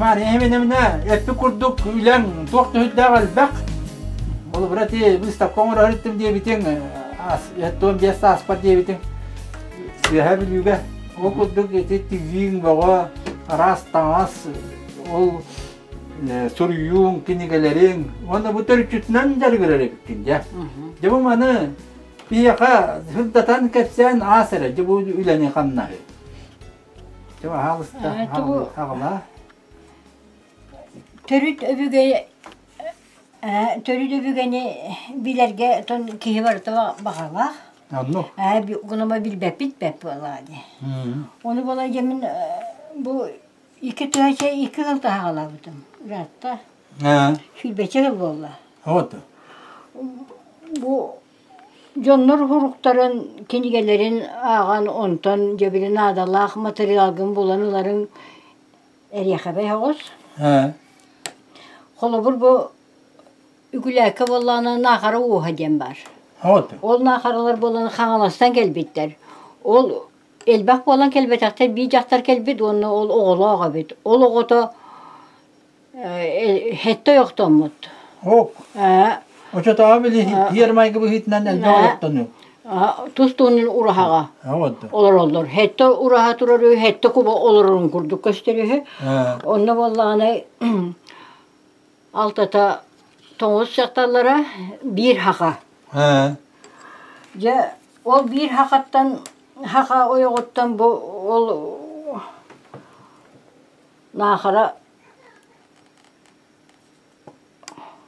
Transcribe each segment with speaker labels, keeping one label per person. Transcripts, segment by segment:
Speaker 1: Дьэ, эминэ эппит курдук үлэҥ туох төһүрдээх элбэх. Ол бырати выставка оҥорор иттим диэбитиҥ, 15 сааспар диэбитиҥ. Үөһээ Бүлүүгэ ол курдук ити тигииҥ бөҕө, араас таҥас, ол суруйууҥ, кинигэлэриҥ уонна бу төрүччүтүнэн дьарыгырар эбиккин дьэ. Дьэ бу маны биһиэхэ сырдатан кэпсээн аас эрэ, дьэ бу үлэни хамнаһы. Дьэ аһаалыста, аҕалаа.
Speaker 2: Төрүт өбүгэ төрүт өбүгэни билэргэ тон киһи барыта баҕалаах.
Speaker 1: Оннук.
Speaker 2: Гунаба билбэппит бэп буоллаҕа дии. Ону буола дьэ мин бу икки тыһыынча икки сыл таһаҕалаабытым ыраатта. Сүүрбэччэ сыл буолла.
Speaker 1: Вот.
Speaker 2: Бу дьоннор суруктарын, кинигэлэрин ааҕан, онтон дьэ били наадалаах матырыйаалгын булан ыларыҥ эриэхэбэй оҕус. Холобур, бу Үгүлээккэ буоллаҕына Наахара ууһа диэн баар. Ол Наахаралар буолан Хаҥаластан кэлбиттэр. Ол элбэх буолан кэлбэтэхтэр биир дьахтар кэлбит уонна ол оҕолоох эбит. Ол оҕото сэттэ ойохтоммут.
Speaker 1: Ок. Очотооҕу били тиэр майгы быһыытынан элбэх олохтонуу.
Speaker 2: Тус-туһунан ураһаҕа олороллор. Сэттэ ураһа турар үһү, сэттэ куба олорорун курдук көстөр үһү. Онно буоллаҕына алтата тоҥус дьахталлара биир хаха. Дьэ, ол биир хахаттан хаха ойоҕуттан бу ол Наахара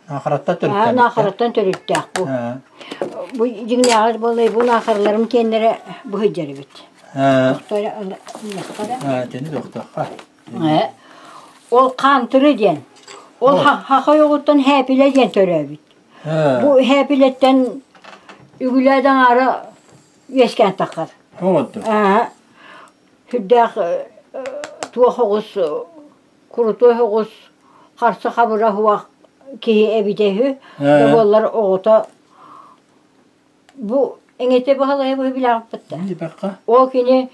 Speaker 1: Наахараттан төрүттээх.
Speaker 2: Наахараттан төрүттээх бу. Бу дьиҥнээҕи буоллай бу наахараларым киэннэрэ бу сылдьар эбит.
Speaker 1: Тени тохтохха.
Speaker 2: Ол хаантыры диэн. Ол хаха ойоҕуттан Хээпилэ диэн төрөөбүт. Бу Хээпилэттэн үгүлээт аҥаара үөскээн таххар. Сүрдээх туох оҕус, курутуой оҕус, харса хабыра суох киһи эбитэ үһү. Да буоллар оҕото бу эҥэтэ баһылайа быһы билэҕиппит да. Ол кини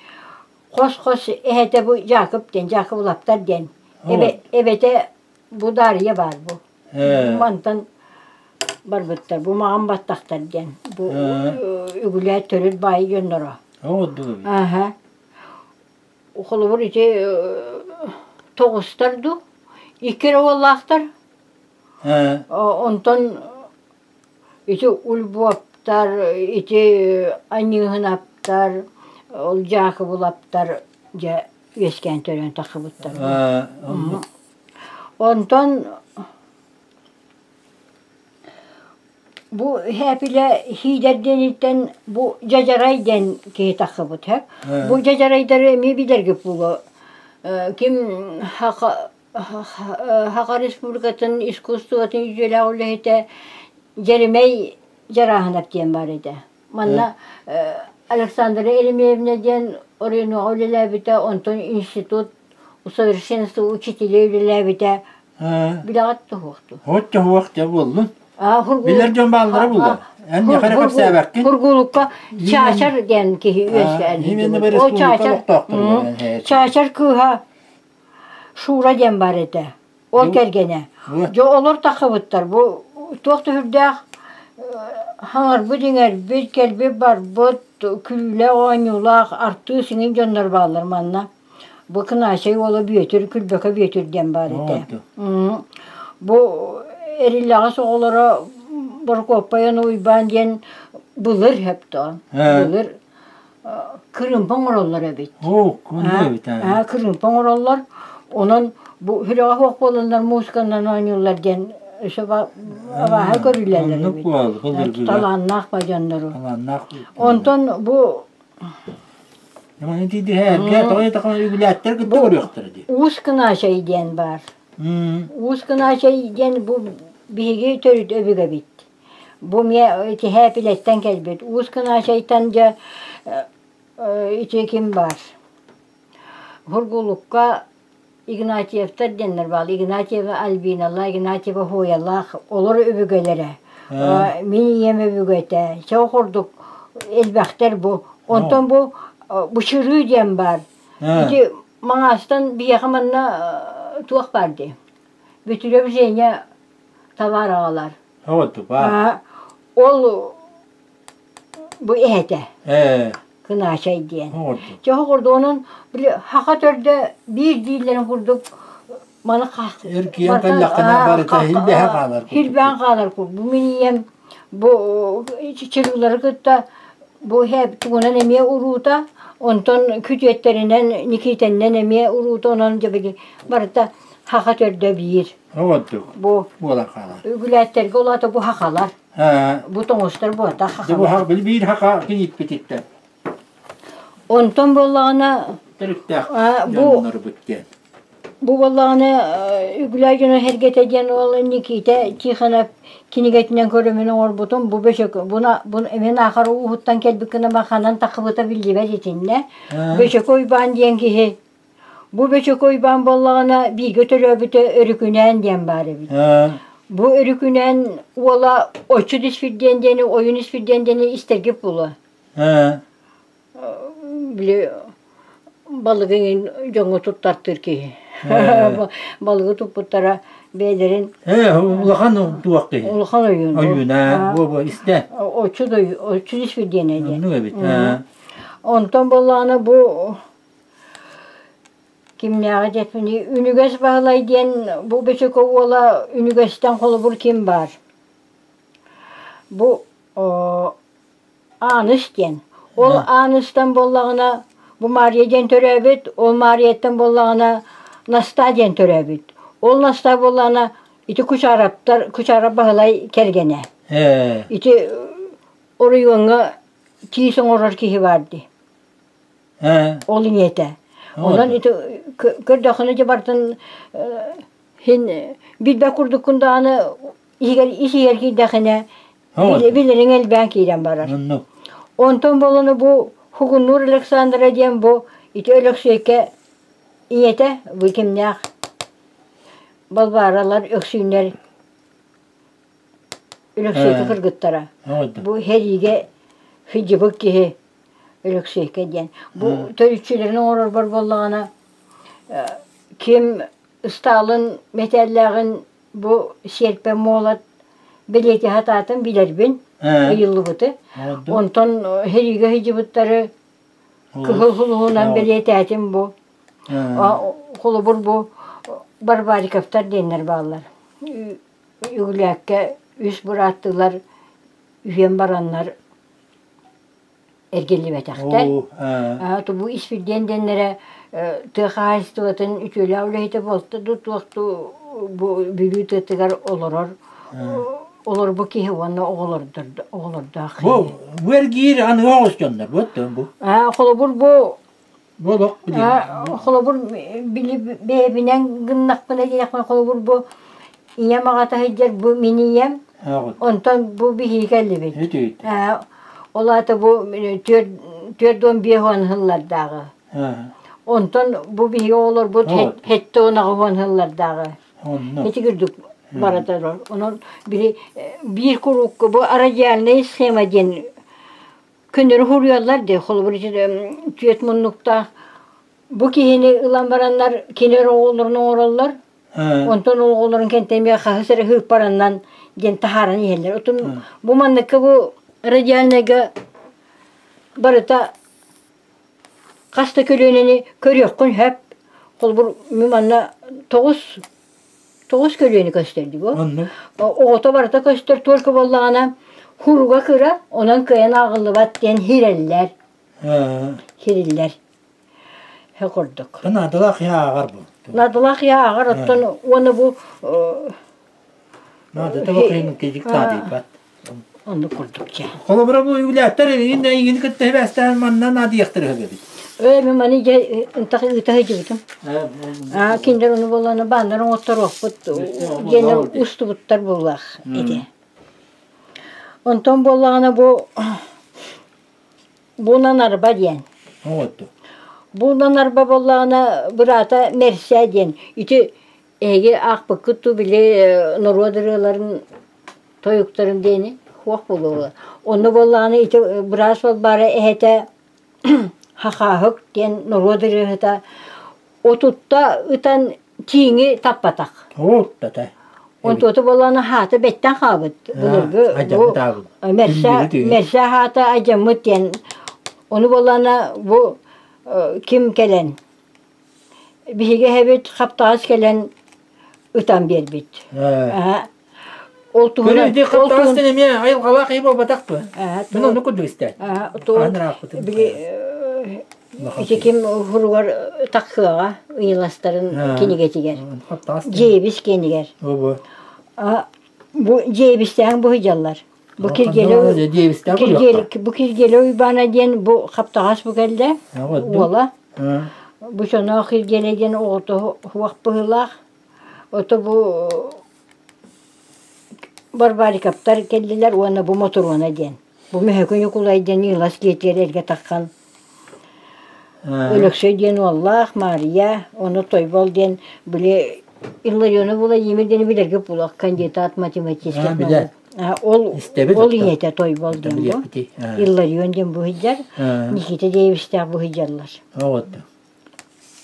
Speaker 2: хос-хос эһэтэ бу Дьаакып диэн, Дьаакыбылаптар диэн. Эбэтэ бу Дарья баар бу. Мантан барбыттар, бу маҕан баттахтар диэн. Бу үгүлээт төрүт баай дьонноро. Ааһа. Холобур ити тоҕустар дуу, икки эрэ уоллаахтар. Онтон ити Ульбуоптар, ити Аньыыһынаптар, ол Дьаакыбылаптар дьэ үөскээн төрөөн тахсыбыттар. Онтон бу Хээпилэ Хиидэр диэниттэн бу Дьадьарай диэн киһи тахсыбыт һэ. Бу Дьадьарайдары эмиэ билэргит буолуо. Ким Саха Саха Республикатын искусствотын үтүөлээх үлэһитэ Дьэримэй Дьарааһынап диэн баар этэ. Манна Александра Еремеевна диэн оройуонуга үлэлээбитэ, онтон институт усовершенства учителей үлэлээбитэ. Билэҕит туһуохту.
Speaker 1: От туһуох дьэ буоллун. Билэр дьон бааллара буолла. Эн миэхэ эрэ кэпсээбэккин.
Speaker 2: Кургулукка Чаачар диэн киһи үөскээн. Ол Чаачар Чаачар кыыһа Шура диэн баар этэ. Ол кэргэнэ. Дьэ олор таххыбыттар. Бу туох түһүрдээх хаҥарбыт-иҥэрбит, кэлбит-барбыт, күлүүлээх оонньуулаах артыыс иҥин дьоннор бааллар манна. Бу Кынаачай уола Бүөтүр, Күлбэкэ Бүөтүр диэн баар этэ. Бу эриллэҕэс оҕолоро Борокуоппай Уйбаан диэн былыр сөптөөн, былыр кырыымпа оҥороллор эбит.
Speaker 1: Оо,
Speaker 2: Кырыымпа оҥороллор. Онон бу сүрэҕэ суох буоланнар музыканан оонньууллар диэн өссө абааһы көрүлэллэр эбит. Талааннаах ба дьоннору. Онтон бу Уус Кынаачай диэн баар. Уус Кынаачай диэн бу биһиги төрүт өбүгэбит. Бу эмиэ ити Хээпилэттэн кэлбит. Уус Кынаачайтан дьэ ити ким баар? Бургулукка Игнатьевтар диэннэр баар. Игнатьева Альбиналаах, Игнатьева Хоялаах олор өбүгэлэрэ. Мин ийэм өбүгэтэ. Чэ курдук элбэхтэр бу. Онтон бу Бучуруу диэн баар. Ити Маҥаастан биһиэхэ манна туох баар дии. Бүтүрөв Женя товар аҕалар.
Speaker 1: Оҕотупа.
Speaker 2: Ол бу эһэтэ.
Speaker 1: Ээ.
Speaker 2: Кынаачай диэн.
Speaker 1: Оҕорду.
Speaker 2: Чэ оҕорду онон били хаха төрдө биир дииллэрин курдук маны
Speaker 1: Эркийэн кэллэххинэ барыта хилбэһэ хаалар курдук.
Speaker 2: Хилбээн хаалар курдук. Бу мин ийэм бу чырыылары кытта бу тугунан эмиэ уруута, онтон күтүөттэринэн Никитэннэн эмиэ уруута, онон дьэ били барыта хаха төрдө биир.
Speaker 1: Оҕордук.
Speaker 2: Бу
Speaker 1: буолан хаалар.
Speaker 2: Үгүлээттэргэ улаата бу хахалар. Бу тоҥустар буота хахалар.
Speaker 1: Бу биир хаха киниппититтэн.
Speaker 2: Онтон буоллаҕына
Speaker 1: төрүттээх
Speaker 2: бу
Speaker 1: дьоннорбут диэн.
Speaker 2: Бу буоллаҕына Үгүлээ дьоно сэргэтэ диэн уол Никита Тихонов кинигэтинэн көрөмүн оҥорбутум. Бу бөчөк буна бу эмиэ наахар ууһуттан кэлбит гына ханан таххыбыта биллибэт итиннэ. Бөчөкө Уйбаан диэн киһи Бу Бөчөкө Уйбаан буоллаҕына бииргэ төрөөбүтэ Өрүкүнээн диэн баар эбит. Бу Өрүкүнээн уола Оччут Испирдиэн диэни Ойун Испирдиэн диэни истэргит буолуо. Били балыгы иҥин дьоҥҥо туттартыыр киһи. Балыгы туппуттара бэйэлэрин
Speaker 1: Улахан туох киһи.
Speaker 2: Улахан ойуун.
Speaker 1: Ойуун, аа, бу бу истэ.
Speaker 2: Оччут Оччут Испирдиэнэ диэн.
Speaker 1: Оннук эбит.
Speaker 2: Онтон буоллаҕына бу Кимнээҕи диэппиний Үнүгэс Баһылай диэн бу Бөчөкө уола Үнүгэстэн холобур ким баар? Бу Ааныс диэн. Ол Ааныстан буоллаҕына бу Маарыйа диэн төрөөбүт, ол Маарыйаттан буоллаҕына Настаа диэн төрөөбүт. Ол Настаа буоллаҕына ити Кучараптар Кучарап Баһылай кэргэнэ. Ити оройуоҥҥа тиис оҥорор киһи баар дии. Ол ийэтэ. Онон ити көрдөххүнэ дьэ барытын син билбэт курдуккун даҕаны иһигэр ис иһигэр киирдэххинэ билэриҥ элбээн киирэн барар. Онтон буолан бу Хугуннуур Александра диэн бу ити Өлөксөйкө ийэтэ бу кимнээх Балбааралар Өксүүннэр Өлөксөйкө кыргыттара. Бу сэриигэ сылдьыбыт киһи Өлөксөйкө диэн. Бу төрүччүлэрин оҥорорбор буоллаҕына ким Ыстаалын мэтээллээҕин бу сиэрпэ молот бэлиэтии сатаатын билэрбин ыйыллыбыты. Онтон сэриигэ сылдьыбыттары кыһыл сулуһунан бэлиэтээтим бу. Холобур бу Барбариковтар диэннэр бааллар. Үгүлээккэ үс бырааттыылар үһүөн бараннар эргиллибэтэхтэр. Бу Испирдиэн диэннэрэ тыа хаһаайыстыбатын үтүөлээх үлэһитэ буолта дуу, туох дуу бу Бүлүү тыатыгар олорор олорбут киһи уонна оҕолордоох.
Speaker 1: Бу бу эргиир аныгы оҕус дьоннор буоттун бу.
Speaker 2: Холобур бу
Speaker 1: Бу олох
Speaker 2: Холобур били бэйэбинэн гыннахпына диэхпин холобур бу ийэм аҕата сылдьар бу мин ийэм онтон бу биһиги кэллибит. Ол аата бу 45 сыллардааҕы. Онтон бу биһиги оҕолорбут 78 сыллардааҕы. Ити курдук бара турар. Онон били биир куруук бу радиальная схема диэн Көннөрү суруйаллар дии, холобур түөрт муннуктаах бу киһини ылан бараннар кинилэр оҕолорун оҥороллор, онтон оҕолорун кэнтэмиэ хаһыс эрэ ыыппараннан диэн таһааран иһэллэр. Отун бу манныкка бу радиальнайга барыта хас да көлүөнэни көрүөххүн сөп. Холобур, манна тоҕус көлүөнэ көстөр дии бу. Оҕото барыта көстөр только буоллаҕына хуруга кыра, онон кыайан ааҕыллыбат диэн хирэллэр. Хириллэр. Хэ курдук.
Speaker 1: Наадалаах я ааҕар бу.
Speaker 2: Наадалаах я ааҕар оттон уонна бу
Speaker 1: Наадата бу кыйын таадыйбат.
Speaker 2: Оннук курдук чэ.
Speaker 1: Холобура бу үгүлээттэр эйигин эйигин кытта сибээстээн манна наадыйахтар үһү
Speaker 2: Ээ, мин маны дьэ ынтах ыыта сылдьыбытым. Аа, кинилэр ону буоллаҕына бааннар оҥотторуохпут диэннэр устубуттар буоллаах ити. Онтон буоллаҕына бу Бунан арба диэн.
Speaker 1: Оҥотту.
Speaker 2: Бунан арба буоллаҕына быраата Мэрсээ диэн. Ити эһиги аахпыккыт дуу били норуот ырыаларын тойуктарын диэни суох буолуоҕа. Онно буоллаҕына ити быраас Балбаара эһэтэ Хахааһык диэн норуот ырыаһыта отутта ытан Тииҥи таппатах.
Speaker 1: Оттата.
Speaker 2: Онтуоту буоллаҕына хаата бэттэн хаалбыт. Былыргы бу Мерсэ Мерсэ хаата айдьаммыт диэн. Ону буоллаҕына бу ким кэлэн биһиги эһэбит хаптаҕас кэлэн ытан биэрбит.
Speaker 1: Ол туһунан хаптаҕас эмиэ айылҕалаах киһи буолбатах дуо? Мин ону курдук истээт.
Speaker 2: Били ити ким хуругар таххыаҕа ыйыластарын кинигэтигэр. Дьиэбис кинигэр. Бу дьиэбистээн бу сылдьаллар. Бу Киргиэлэ бу Киргиэлэ Уйбаана диэн бу хаптаҕас бу кэллэ уола. Бу Соноох Киргиэлэ диэн оҕото хуох быһыылаах. Ото бу Барбариковтар кэллилэр уонна бу Мотуруона диэн. Бу Мөһөкү Ньукулай диэн Ыылас дьиэтигэр эргэ таххан Өлөксөй диэн уоллаах, Маарыйа, ону Тойбол диэн били Илларионов Владимир диэни билэргэ булах кандидат математических наук. Ол ол ийэтэ Тойбол диэн бу. Илларион диэн бу сылдьар, Никита Деевичтээх бу сылдьаллар.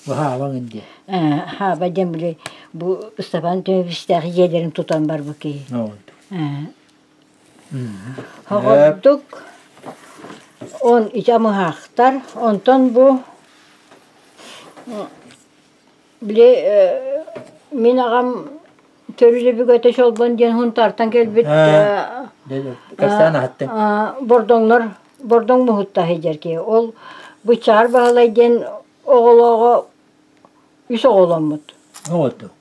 Speaker 1: Хаабаҥын диэн.
Speaker 2: Хааба диэн били бу Ыстапаан Түмэпистээх дьиэлэрин тутан барбыт киһи. Хоҕордук он ити амыһаахтар, онтон бу били мин аҕам төрүт өбүгэтэ Чолбон диэн Һунтаартан кэлбит
Speaker 1: Кэпсээн аһаттыҥ.
Speaker 2: Бордоҥнор Бордоҥ муһутта сылдьар киһи. Ол Быччаар Баһылай диэн оҕолооҕо үс оҕоломмут.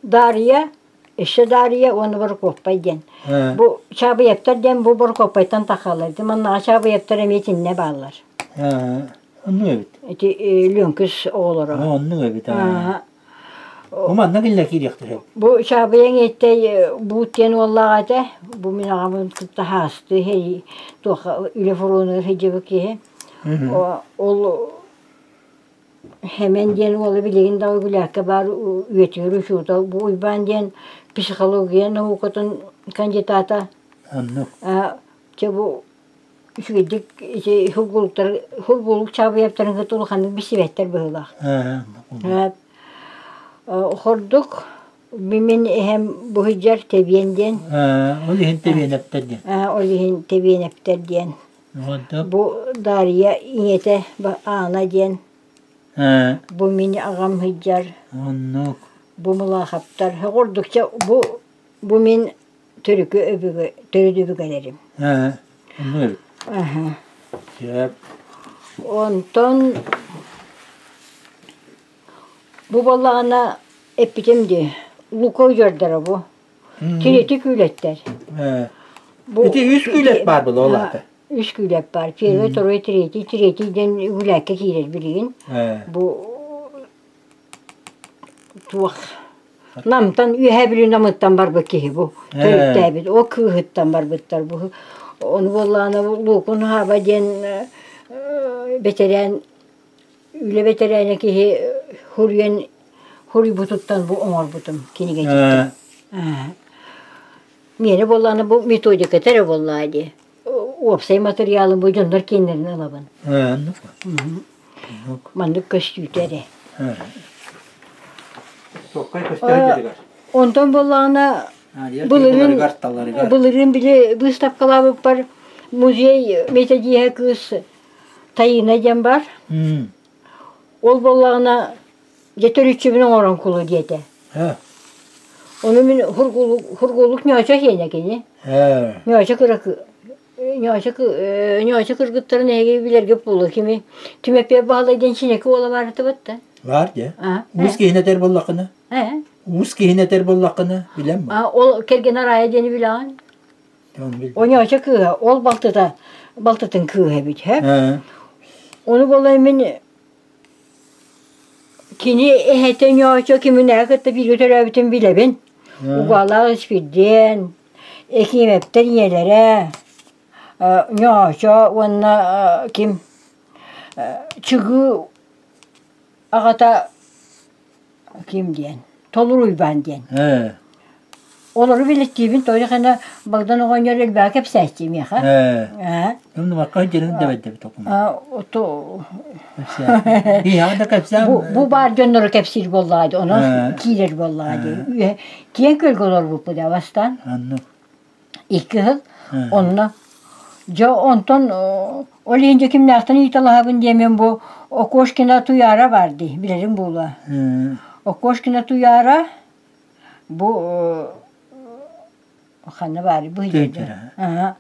Speaker 2: Дарья, өссө Дарья уонна Борокуоппай диэн. Бу Чаабыйаптар диэн бу Борокуоппайтан тахалар. Маннаҕа Чаабыйаптар эмиэ итиннэ бааллар.
Speaker 1: Оннук эбит.
Speaker 2: Ити Лүөҥкүс оҕолоро.
Speaker 1: Оннук эбит. Бу манна киллэр киириэхтэрэ.
Speaker 2: Бу Чаабыйаҥ иэттэй Буут диэн уоллаах этэ. Бу мин аҕабын кытта хаасты туох үлэ фронугар сылдьыбыт киһи. Ол Хэмэн диэн уола билигин да Үгүлээккэ баар үйэтигэр учуутал. Бу Уйбаан диэн психология наукатын кандидата.
Speaker 1: Оннук.
Speaker 2: Чэ бу үчүгэйдик ити хургулуктар хургулук чаабыйаптарын кытта улаханнык билсибэттэр быһыылаах. Хордук мин эһэм бу сылдьар Тэбиэн диэн.
Speaker 1: Ол иһин Тэбиэнэптэр диэн.
Speaker 2: Ол иһин Тэбиэнэптэр диэн. Бу Дарья ийэтэ Аана диэн. Бу мин аҕам сылдьар.
Speaker 1: Оннук.
Speaker 2: Бу Мылаахаптар. Хордукча бу бу мин төрүкү өбүгэ төрүт өбүгэлэрим.
Speaker 1: Оннук эбит. Сөп.
Speaker 2: Онтон бу буоллаҕына эппитим дии, Лука удьуордара бу. Тирети күүлэттэр.
Speaker 1: Бу Ити үс күүлэт баар буолуо ол аата.
Speaker 2: Үс күүлэт баар. Первый, второй, третий. Третий диэн үгүлээккэ киирэр билигин. Бу туох Намтан Үөһээ Бүлүү Намыттан барбыт киһи бу. Төрүттээбит. Ол кыыһыттан барбыттар бу. Ону буоллаҕына Луукун Хаба диэн бэтэрээн үлэ бэтэрээнэ киһи хуруйан хуруйбутуттан бу оҥорбутум кинигэтиттэн. Миэнэ буоллаҕына бу методиката эрэ буоллаҕа дии. Уопсай матырыйаалым бу дьоннор киэннэрин ылабын. Маннык көстүүтэ эрэ. Онтон буоллаҕына былырыын былырыын били быыстапкалаабыппар музей методиһа кыыс Тайына диэн бар. Ол буоллаҕына дьэ төрүччүбүн оҥорон кулу диэтэ. Ону мин хургулук ньоочо сиэнэ кини. Ньоочо кыра Ньоочо Ньоочо кыргыттарын эһиги билэргэ буолуо кими Түмэппиэ Баһылай диэн чинэки уола баарытыбыт да.
Speaker 1: Баар дьэ. Уус киһини этэр буоллаххына. Уус киһини этэр буоллаххына билэн
Speaker 2: ба. Ол кэргэнэ Араайа диэни билэҕин? О Ньоочо кыыһа, ол балтыта балтытын кыыһа эбит, һэ? Ону буолла мин кини эһэтэ Ньоочо киминээҕи кытта бииргэ төрөөбүтүн билэбин. Угаалаах Испирдиэн, Экиимэптэр ийэлэрэ, Ньоочо уонна ким Чыгыы аҕата ким диэн Толур Уйбаан диэн. Олору билэттиибин, тоҕо диэххинэ Богдан оҕонньор элбэҕи кэпсээччи миэхэ.
Speaker 1: Умнубакка сылдьарын да бэрдэбит окума.
Speaker 2: Ото
Speaker 1: Биһиэхэ да кэпсээн
Speaker 2: бу баар дьоннору кэпсиир буоллаҕа дии, онон киирэр буоллаҕа дии. Киэҥ күөлгэ олорбуппут ээ бастаан.
Speaker 1: Оннук.
Speaker 2: Икки сыл. Онно дьэ онтон ол иһин дьэ кимнээхтэн ыйыталаһабын диэмин бу Окошкина Туйаара баар дии, билэриҥ буолуо. Окошкина Туйаара бу ханна баарый бу иһдьэ.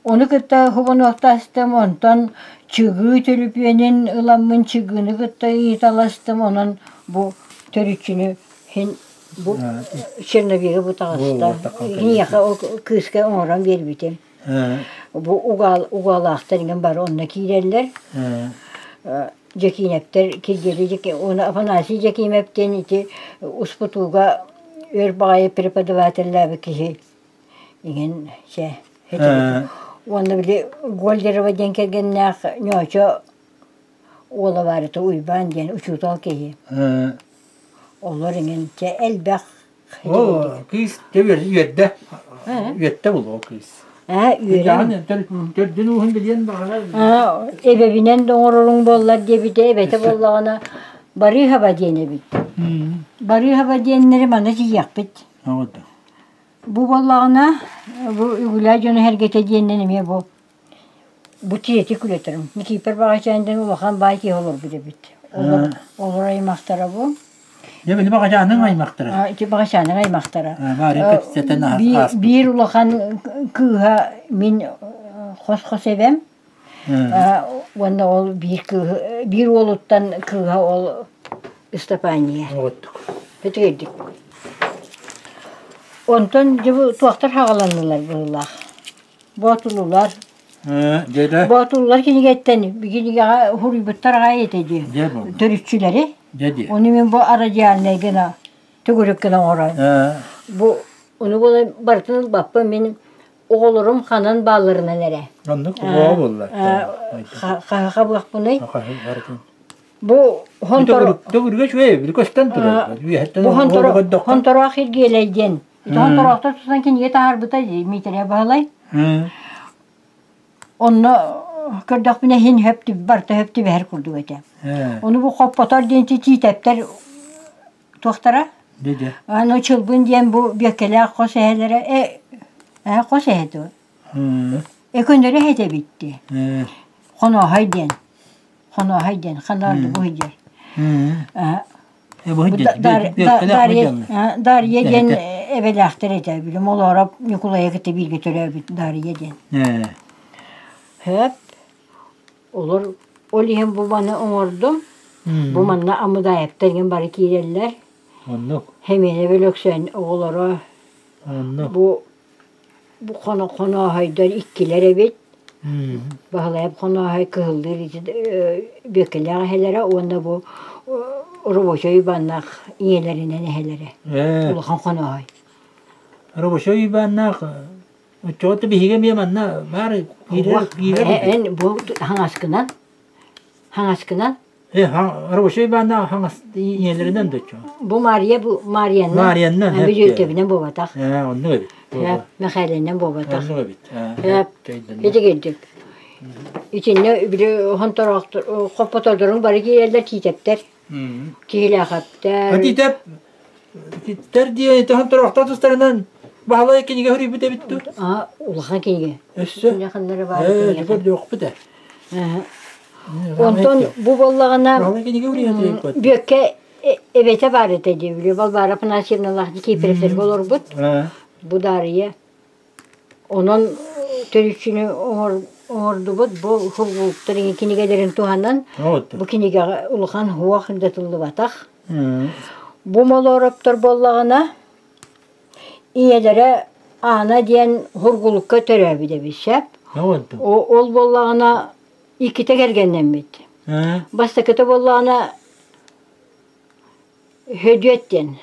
Speaker 2: Ону кытта хубунуохтастым, онтон чыгыы төлүпүөнүн ыламмын чыгыыны кытта ыйыталастым, онон бу төрүччүнү һин бу черновигы бу таҕыста. Киниэхэ ол кыыска оҥорон биэрбитим. Бу угаал угаалаахтар иҥэн бары онно киирэллэр. Дьэкиинэптэр Киргиэлий уонна Афанасий Дьэкиимэп диэн ити успутууга өр баҕайы преподавателлээбит киһи иҥин чэ уонна били Гольдерова диэн кэргэннээх Ньоочо уола баар этэ Уйбаан диэн учуутал киһи. Олор иҥин чэ элбэх
Speaker 1: Оо, кыыс дьэ үөрдэ. Үөттэ булуо кыыс.
Speaker 2: Аа, үөрэн.
Speaker 1: Төрдүн ууһун билиэн баҕарар.
Speaker 2: Аа, эбэбинэн да оҥороруҥ буоллар диэбитэ, эбэтэ буоллаҕына Барыыһаба диэн эбит. Барыыһаба диэннэри манна тиийиэхпит. Бу буоллаҕына, бу Үгүлээ дьоно сэргэтэ диэннэн эмиэ бу бу тиэти күлэтэрим. Никифор Баҕачаан диэн улахан баай киһи олорбут эбит. Олор, олор аймахтара бу.
Speaker 1: Дьэ, били Баҕачааныҥ аймахтара.
Speaker 2: Ити Баҕачааныҥ аймахтара.
Speaker 1: Баары кэпсэтэн ааспыт.
Speaker 2: Биир улахан кыыһа мин хос-хос эбэм. Уонна ол биир кыыһы, биир уолуттан кыыһа ол Ыстапаанньыйа. Үчүгэйдик. Онтон дьэ бу туохтар хаҕаланнылар быһыылаах. Боотулулар.
Speaker 1: Дьэ
Speaker 2: Боотулулар кинигэттэн кинигэҕэ суруйбуттар аҕай этэ дии.
Speaker 1: Дьэ буолла.
Speaker 2: Төрүччүлэри.
Speaker 1: Дьэ дии.
Speaker 2: Ону мин бу радиальнай гына төгүрүк гына оҥорон. Бу ону буолан барытын ылбаппын мин оҕолорум ханан баалларынан эрэ.
Speaker 1: Оннук оҕо буолла.
Speaker 2: Хаһаха буохпунуй?
Speaker 1: Барытын.
Speaker 2: Бу хонторо
Speaker 1: Төгүрүгэ үчүгэй, били көстөн турар. Үөһэттэн
Speaker 2: Бу хонторо хонтороох Иргиэлэй диэн. Ити хонтороохтор тутан кинигэ таһаарбыта Дмитрий Баһылай. Онно көрдөхпүнэ иһин хөп барыта хөп түбэһэр курдук этэ. Ону бу хоппотор диэн тиитэптэр туохтара? Аны Чылбын диэн бу Бүөккэлээх хос эһэлэрэ э хос эһэ дуо? Өкөннөрө эһэтэ эбит Хонооһой диэн. Хонооһой диэн ханна бу сылдьар. Дарья диэн эбэлээхтэр этэ. Билим олоороп Ньукулайы кытта бииргэ төрөөбүт Дарья диэн. Хөп. Олор ол иһин бу маны оҥордум. Бу манна Амыдаевтар иҥин бары киирэллэр.
Speaker 1: Оннук.
Speaker 2: Хэмиэнэ Бөлөксөөн оҕолоро.
Speaker 1: Оннук.
Speaker 2: Бу Бу хонооһойдор иккилэр эбит. Баһылайап Хонооһой кыһыллыыр ити Бүөккэлээх эһэлэрэ уонна бу рабочай Уйбааннаах ийэлэринэн эһэлэрэ. Улахан Хонооһой.
Speaker 1: Рабочай Уйбааннаах оччоҕо биһиги эмиэ манна баар киирэр киирэр
Speaker 2: Эн бу хаҥаскынан хаҥаскынан
Speaker 1: Рабочай Иванна хаҥас ийэлэринэн да
Speaker 2: Бу Мария бу Мариянна.
Speaker 1: Мариянна.
Speaker 2: Бүдүөтэбинэн буолбатах.
Speaker 1: Оннук эбит.
Speaker 2: Мэхээлэннэн буолбатах.
Speaker 1: Оннук эбит.
Speaker 2: Ити кирдик. Итиннэ били хонтороохтор хоппотордорун бары киирэллэр тиитэптэр. Киһилээхэптэр.
Speaker 1: Тиитэп тииттэр диэн ити хонтороохтор тустарынан Баһылай кинигэ хөрүйбүт эбит дуу?
Speaker 2: Аа, улахан кинигэ.
Speaker 1: Өссө.
Speaker 2: Ханнары баар кинигэ.
Speaker 1: Көрдүөхпүт ээ.
Speaker 2: Онтон бу буоллаҕына Бүөккэ эбэтэ баар этэ дии. Балбаара Афанасьевналаах Никифоровтарга олорбут. Бу Даарыйа. Онон төрүччүнү оҥордубут. Бу хургууктар кинигэлэрин туһанан бу кинигэҕэ улахан уох ыытыллыбатах. Бу Молоороптор буоллаҕына Ийэлэрэ Аана диэн Һургулукка төрөөбүт эбит сөп. Ол буоллаҕына иккитэ кэргэннэммит. Бастакыта буоллаҕына Һөдүөт диэн.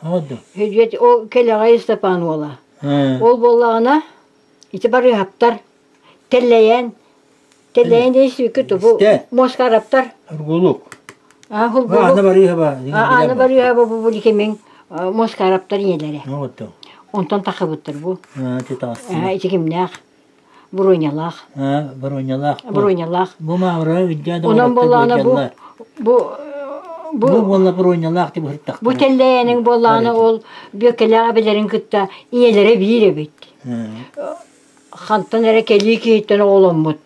Speaker 2: Һөдүөт ол Кэлэҕэй Ыстапаан уола. Ол буоллаҕына ити барыыһаптар тэллэйэн тэллэйэн диэн сүүкү тубу муоскараптар.
Speaker 1: Һургулук.
Speaker 2: Аа Һургулук.
Speaker 1: Аана Барыыһаба.
Speaker 2: Аана Барыыһаба бу бу кимиҥ муоскараптар ийэлэрэ. Онтон тахыбыттар бу.
Speaker 1: Ити
Speaker 2: кимнээх? Бронялаах.
Speaker 1: Бронялаах.
Speaker 2: Бронялаах.
Speaker 1: Бу маавра үддэ
Speaker 2: Онон буоллаҕына бу бу
Speaker 1: бу буолла бронялаах деп ыһыттахтара.
Speaker 2: Бу тэллэйэниҥ буоллаҕына ол бүөккэлээх эбэлэрин кытта ийэлэрэ биир эбит. Хантан эрэ кэлии киһиттэн оҕоломмут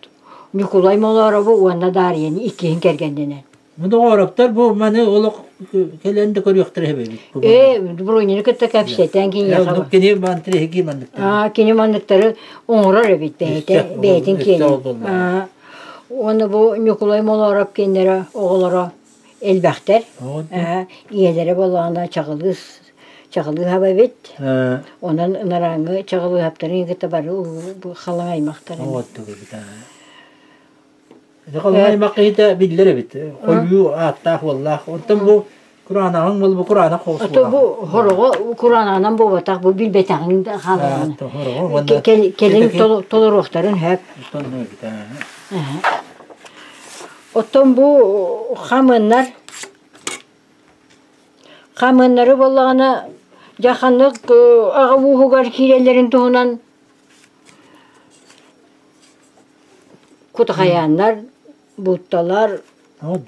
Speaker 2: Ньукулай Молооробу уонна Даарыйаны иккиһин кэргэннэнэн.
Speaker 1: Бу доҕороптор бу маны олох кэлэн да көрүөхтэрэ эбит.
Speaker 2: Ээ, Бронины кытта кэпсэтэн киниэхэ.
Speaker 1: Кини мантыһыги манныктары.
Speaker 2: Аа, кини манныктары оҥорор эбит бэйэтэ, бэйэтин киэнэ. Уонна бу Ньукулай Молоороп кинилэрэ оҕолоро элбэхтэр. Ийэлэрэ буоллаҕына чаҕылыыс чаҕылыыһап эбит. Онон ынарааҥҥы чаҕылыыһаптарын кытта бары халыҥ аймахтар эбит.
Speaker 1: Халыҥ аймах киһитэ биллэр эбит. Хойуу ааттаах уоллаах. Оттон бу кураанаҕыҥ буол бу кураанах хоҕус
Speaker 2: Ото бу хороҕо кураанаҕынан буолбатах бу билбэтэҕиҥ да хаалаҕын. Кэлин толоруохтарын сөп. Оттон бу хамыннар хамыннары буоллаҕына дьэ ханнык аҕа ууһугар киирэллэрин туһунан Кутахайааннар, буутталар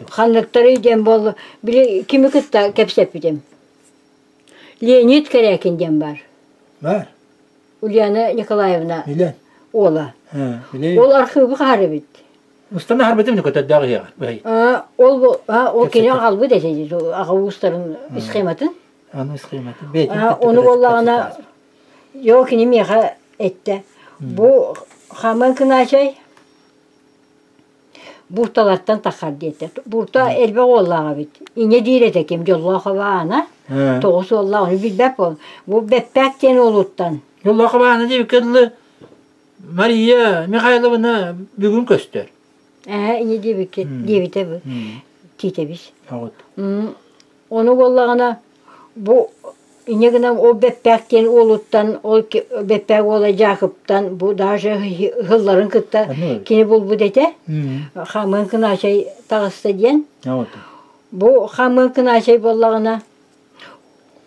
Speaker 2: ханныктарый диэн буолла били кими кытта кэпсэппитим. Леонид Корякин диэн баар.
Speaker 1: Баар.
Speaker 2: Ульяна Николаевна
Speaker 1: Билэн.
Speaker 2: уола. Ол архыыбы хаһар эбит.
Speaker 1: Устан аһарбытым көтөрдөөх иһиэҕэр.
Speaker 2: Ол ол кини аҕалбыт этэ аҕа уустарын схематын.
Speaker 1: Аны схематын.
Speaker 2: Ону буоллаҕына Йоо кини миэхэ эттэ, бу хаман кынаачай буурталартан таххар диэтэ. Буурта элбэх уоллаах эбит. Инньэ диир этэ ким Дьоллоохова Аана. Тоҕус уоллаах, ону билбэт буол. Бу Бэппээк диэн уолуттан.
Speaker 1: Дьоллоохова Аана диэбиккэ дылы Мария Михайловна бүгүн көстөр.
Speaker 2: Ээ, инньэ диэбиккэ диэбитэ бу. Тиитэбис. Ону буоллаҕына бу инньэ гынан ол Бэппээк диэн уолуттан, ол Бэппээк уола Дьаакыптан бу даже ыһылларын кытта кини булбут этэ. Хамыын Кынаачай таҕыста диэн. Бу Хамыын Кынаачай буоллаҕына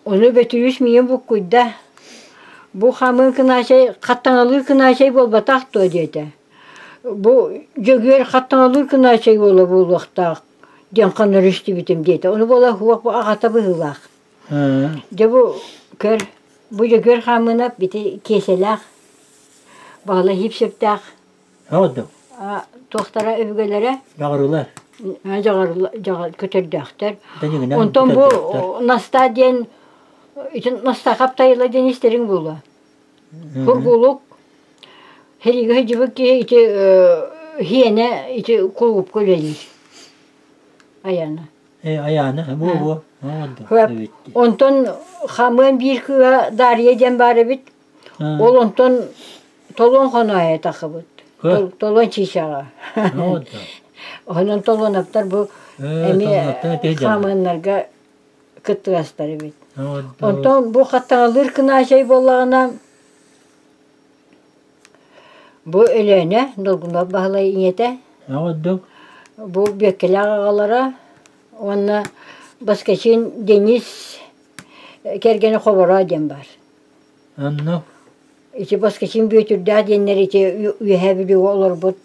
Speaker 2: ону Бөтүрүүс миигин буккуйда. Бу Хамыын Кынаачай хаттаҥалыыр Кынаачай буолбатах дуо диэтэ. Бу Дьөгүөр хаттаҥалыыр Кынаачай уола буолуохтаах диэн ханнары истибитим диэтэ. Ону буола суох бу аҕата быһыылаах. Дьэ бу көр, бу Дьөгүөр Хаамыынап ити Киэсэлээх, Баһылай Сипсиптээх туохтара өбүгэлэрэ
Speaker 1: Дьаҕарылар.
Speaker 2: Дьаҕарылар көтөрдөөхтөр. Онтон бу Настаа диэн ити Настаахап Тайыла диэн истэриҥ буолуо. Кургулук Сэриигэ сылдьыбыт киһи ити хиэнэ ити кулуупка үлэлиир. Айаана.
Speaker 1: Э, Айаана, буо-буо.
Speaker 2: Онтон хамыан биир кыыһа Дарья диэн баар эбит. Ол онтон толуон хоноойо тахыбыт. Толуон чыычааҕа. Онон толуонаптар бу эмиэ хамыаннарга кыттыгастар эбит. Онтон бу хаттаҥалыыр кынаачай буоллаҕына Бу Өлөөнө Долгунов Баһылай ийэтэ. Бу Бүөккэлээх аҕалара уонна Баскачин Денис кэргэнэ Хоборо диэн баар.
Speaker 1: Онно
Speaker 2: Ити Баскачин Бүөтүрдээх диэннэр ити Үөһээ Бүлүүгэ олорбут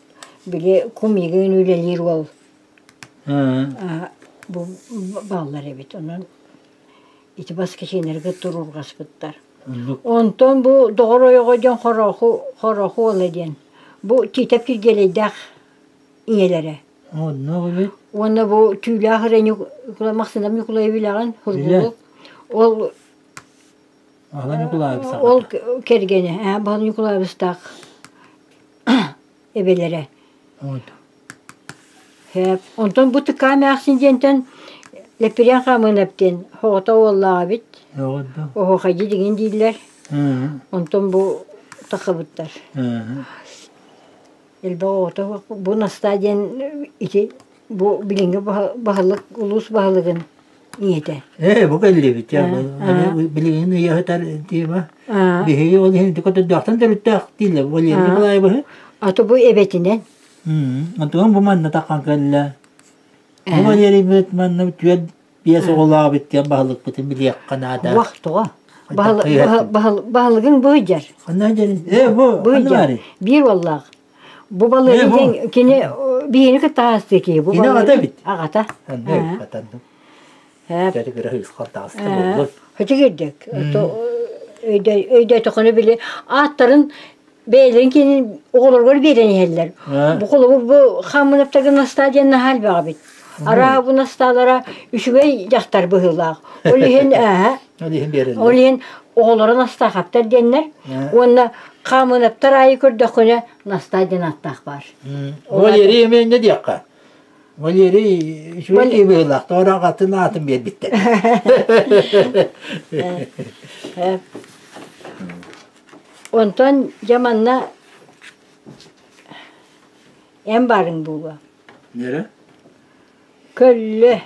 Speaker 2: били кумигын үлэлиир уол бу бааллар эбит. Онон ити Баскачиннарга туруорҕаспыттар. Онтон бу доҕор ойоҕо диэн Хороху Хороху уола диэн. Бу Тиитэп Киргиэлэйдээх ийэлэрэ.
Speaker 1: Онно эбит.
Speaker 2: Уонна бу Түүлээх эрэ Махсынап Ньукулай билэҕин Хургулук. Ол
Speaker 1: Баһылай Ньукулаевич
Speaker 2: ол кэргэнэ ээ Баһылай Ньукулаевичтаах эбэлэрэ. Сөп. Онтон бу Тыкаа эмээхсин диэнтэн Лэппириэн Хамыынап диэн оҕото уоллаах эбит. Оһуохайдьы дигин дииллэр. Онтон бу тахабыттар. Элбэх оҕото бу Настаа диэн ити бу билиҥҥи баһылык улуус баһылыгын ийэтэ.
Speaker 1: Ээ, бу кэллибит. Билигин ыйаһытар тема. Биһиги ол иһин көтөрдөөхтөн төрүттээх дииллэр. Валерий Николаевиһы.
Speaker 2: Ато бу эбэтинэн.
Speaker 1: Онтон бу манна таххан кэллэ. Бу Валерийбит манна түөрт биэс оҕолоох эбит диэн баһылыкпытын билиэххэ наада.
Speaker 2: Уох тоҕо? Баһылыгыҥ быһыдьар.
Speaker 1: Ханна дьэрин? Ээ, бу ханна баарый?
Speaker 2: Биир уоллаах. Бу балыыһа диэн кини биһини кытта аастыы киһи. Бу
Speaker 1: Кини аҕата эбит.
Speaker 2: Аҕата.
Speaker 1: Анны атанным. Дьэ кыра ыысхал таҕыста буоллун.
Speaker 2: Хөтүгүрдүк. Өйдөөтөххүнэ били ааттарын бэйэлэрин кини оҕолоругар биэрэн иһэллэр. Бу холобур бу Хаммынаптарга Настаа диэн наһаа элбэх эбит. Араа бу Настаалара үчүгэй дьахтар быһыылаах. Ол иһин
Speaker 1: Ол иһин биэрэллэр.
Speaker 2: Ол иһин оҕолоро Настаахаптар диэннэр уонна Хаамынаптар аайы көрдөххүнэ Настаа диэн ааттаах баар.
Speaker 1: Валерий эмиэ инньэ диэххэ. Валерий үчүгэй киһи быһыылаах, тоҕо эрэ аҕатын аатын биэрбиттэр.
Speaker 2: Онтон дьэ манна эн баарыҥ буолуо.
Speaker 1: Нэрэ?
Speaker 2: Көллө.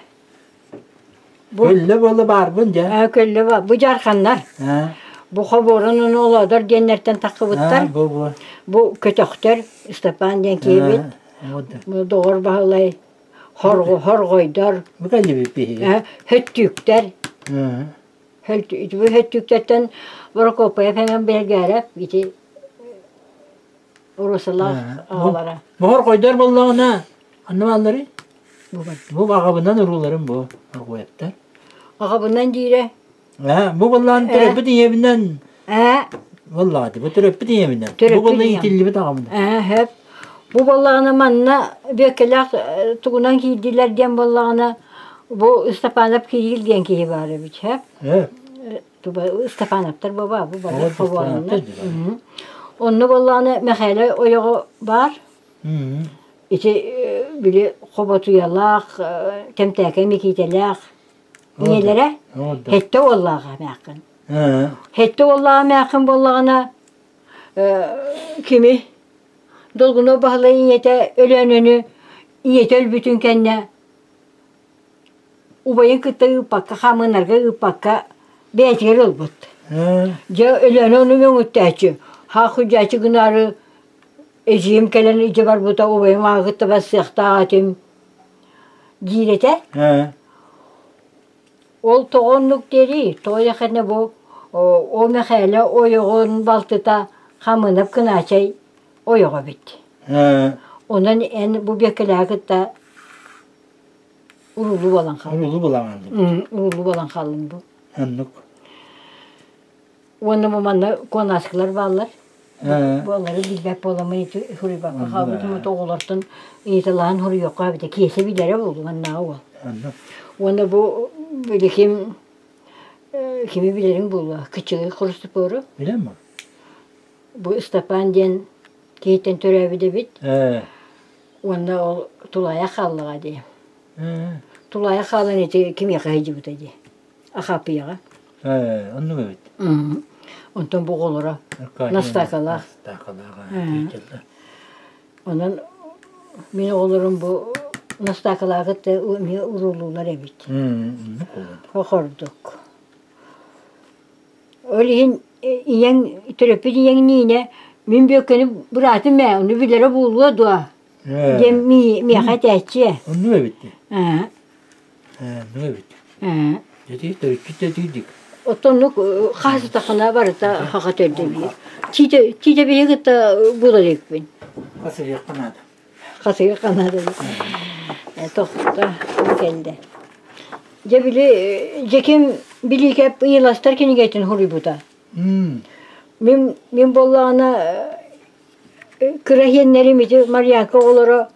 Speaker 1: Бу Көллө буола баарбын дьэ.
Speaker 2: Ээ, көллө ба бу дьаарханнар.
Speaker 1: Аа.
Speaker 2: Бу хобуорун ону олоодор диэннэртэн таххыбыттар.
Speaker 1: Аа, бу бу.
Speaker 2: Бу көтөхтөр Ыстапаан диэн киһибит.
Speaker 1: Аа,
Speaker 2: Бу Доҕор Баһылай хорҕойдор.
Speaker 1: Бу кэллибит биһиги.
Speaker 2: Ээ, хөттүүктэр.
Speaker 1: Аа.
Speaker 2: Бу хөттүүктэртэн Прокопьев эҥин Бэлгээрэп ити Урусалаах аҕалара.
Speaker 1: Боһор хойдор буоллаҕына анны баалларый? Бу аҕабынан урууларым бу оргуйаттар.
Speaker 2: Аҕабынан диирэ.
Speaker 1: Ээ, бу буоллаан төрөппүт ийэбинэн
Speaker 2: Ээ.
Speaker 1: Буоллаҕа бу төрөппүт ийэбинэн. Бу буолла иитиллибит аҕабынан.
Speaker 2: Ээ, хөп. Бу буоллаҕына манна Бүөккэлээх тугунан киирдилэр диэн буоллаҕына бу Степанов Кирилл диэн киһи баар эбит, хөп.
Speaker 1: Ээ.
Speaker 2: Степановтар баба бу бары хобуоннар. Онно буоллаҕына Мэхээлэ ойоҕо баар. Ити били хоботуйалаах, тэмтээкэй Микиитэлээх ийэлэрэ Хэттэ уоллааҕа эмээххин. Хэттэ уоллааҕа эмээххин буоллаҕына кими Долгунов Баһылай ийэтэ Өлөөнөнү ийэтэ өлбүтүн кэннэ Убайын кытта ыыппакка, хамыынарга ыыппакка бэйэтигэр ылбыт. Дьэ Өлөөнө ону мөҥүттээччи, хаахыдьааччы гынаары эдьиийим кэлэн илдьэ барбыта убайым аҕа кытта барсыахтаах этим диир этэ. Ол тоҕо оннук диэрий? Тоҕо диэххинэ бу ол Мэхээлэ ойоҕун балтыта Хамыынап Кынаачай ойоҕо эбит. Онон эн бу Бүөккэлээҕи кытта Уруулуу буолан хааллым.
Speaker 1: Уруулуу буолан хааллым.
Speaker 2: Уруулуу буолан хааллым бу.
Speaker 1: Оннук.
Speaker 2: Уонна бу манна куонааскылар бааллар. Буолары билбэт буоламмын ити суруйбакка хаалбытым оҕолортон ыйыталаһан суруйуохха эбитэ киэсэ билэрэ буолуо маннааҕы уол. Уонна бу били ким кими билэриҥ буолуо кыччыгый Христофору.
Speaker 1: Билэм
Speaker 2: Бу Ыстапаан диэн киһиттэн төрөөбүт эбит. Уонна ол тулаайах хааллаҕа дии. Тулаайах хаалан ити кимиэхэ сылдьыбыта дии? Ахапыйаҕа.
Speaker 1: Ээ, оннук эбит.
Speaker 2: Онтон бу оҕолоро Настаакалаах.
Speaker 1: Настаакалаах.
Speaker 2: Онон мин оҕолорум бу Настаакалааҕы кытта эмиэ уруулуулар эбит. Хохордук. Ол иһин ийэҥ, төрөппүт ийэҥ Ниинэ мин Бүөккэни быраатым ээ, ону билэрэ буолуо дуо диэн миэхэ этээччи.
Speaker 1: Оннук эбит дии.
Speaker 2: Аа.
Speaker 1: Оннук эбит.
Speaker 2: Аа.
Speaker 1: Дьэ төрүччүт да тиийдик.
Speaker 2: Оттоннук хаасытахына барыта хаха төрдө биир. Тиитэ тиитэ биһи кытта була иликпин.
Speaker 1: Хасыйыахха наада.
Speaker 2: Хасыйыахха наада. Тохто кэллэ. Дьэ били Дьэким Билиикэп Ыйыластар кинигэтин суруйбута. Мин мин буоллаҕына кыра иһиэннэрим ити Марьянка оҕолоро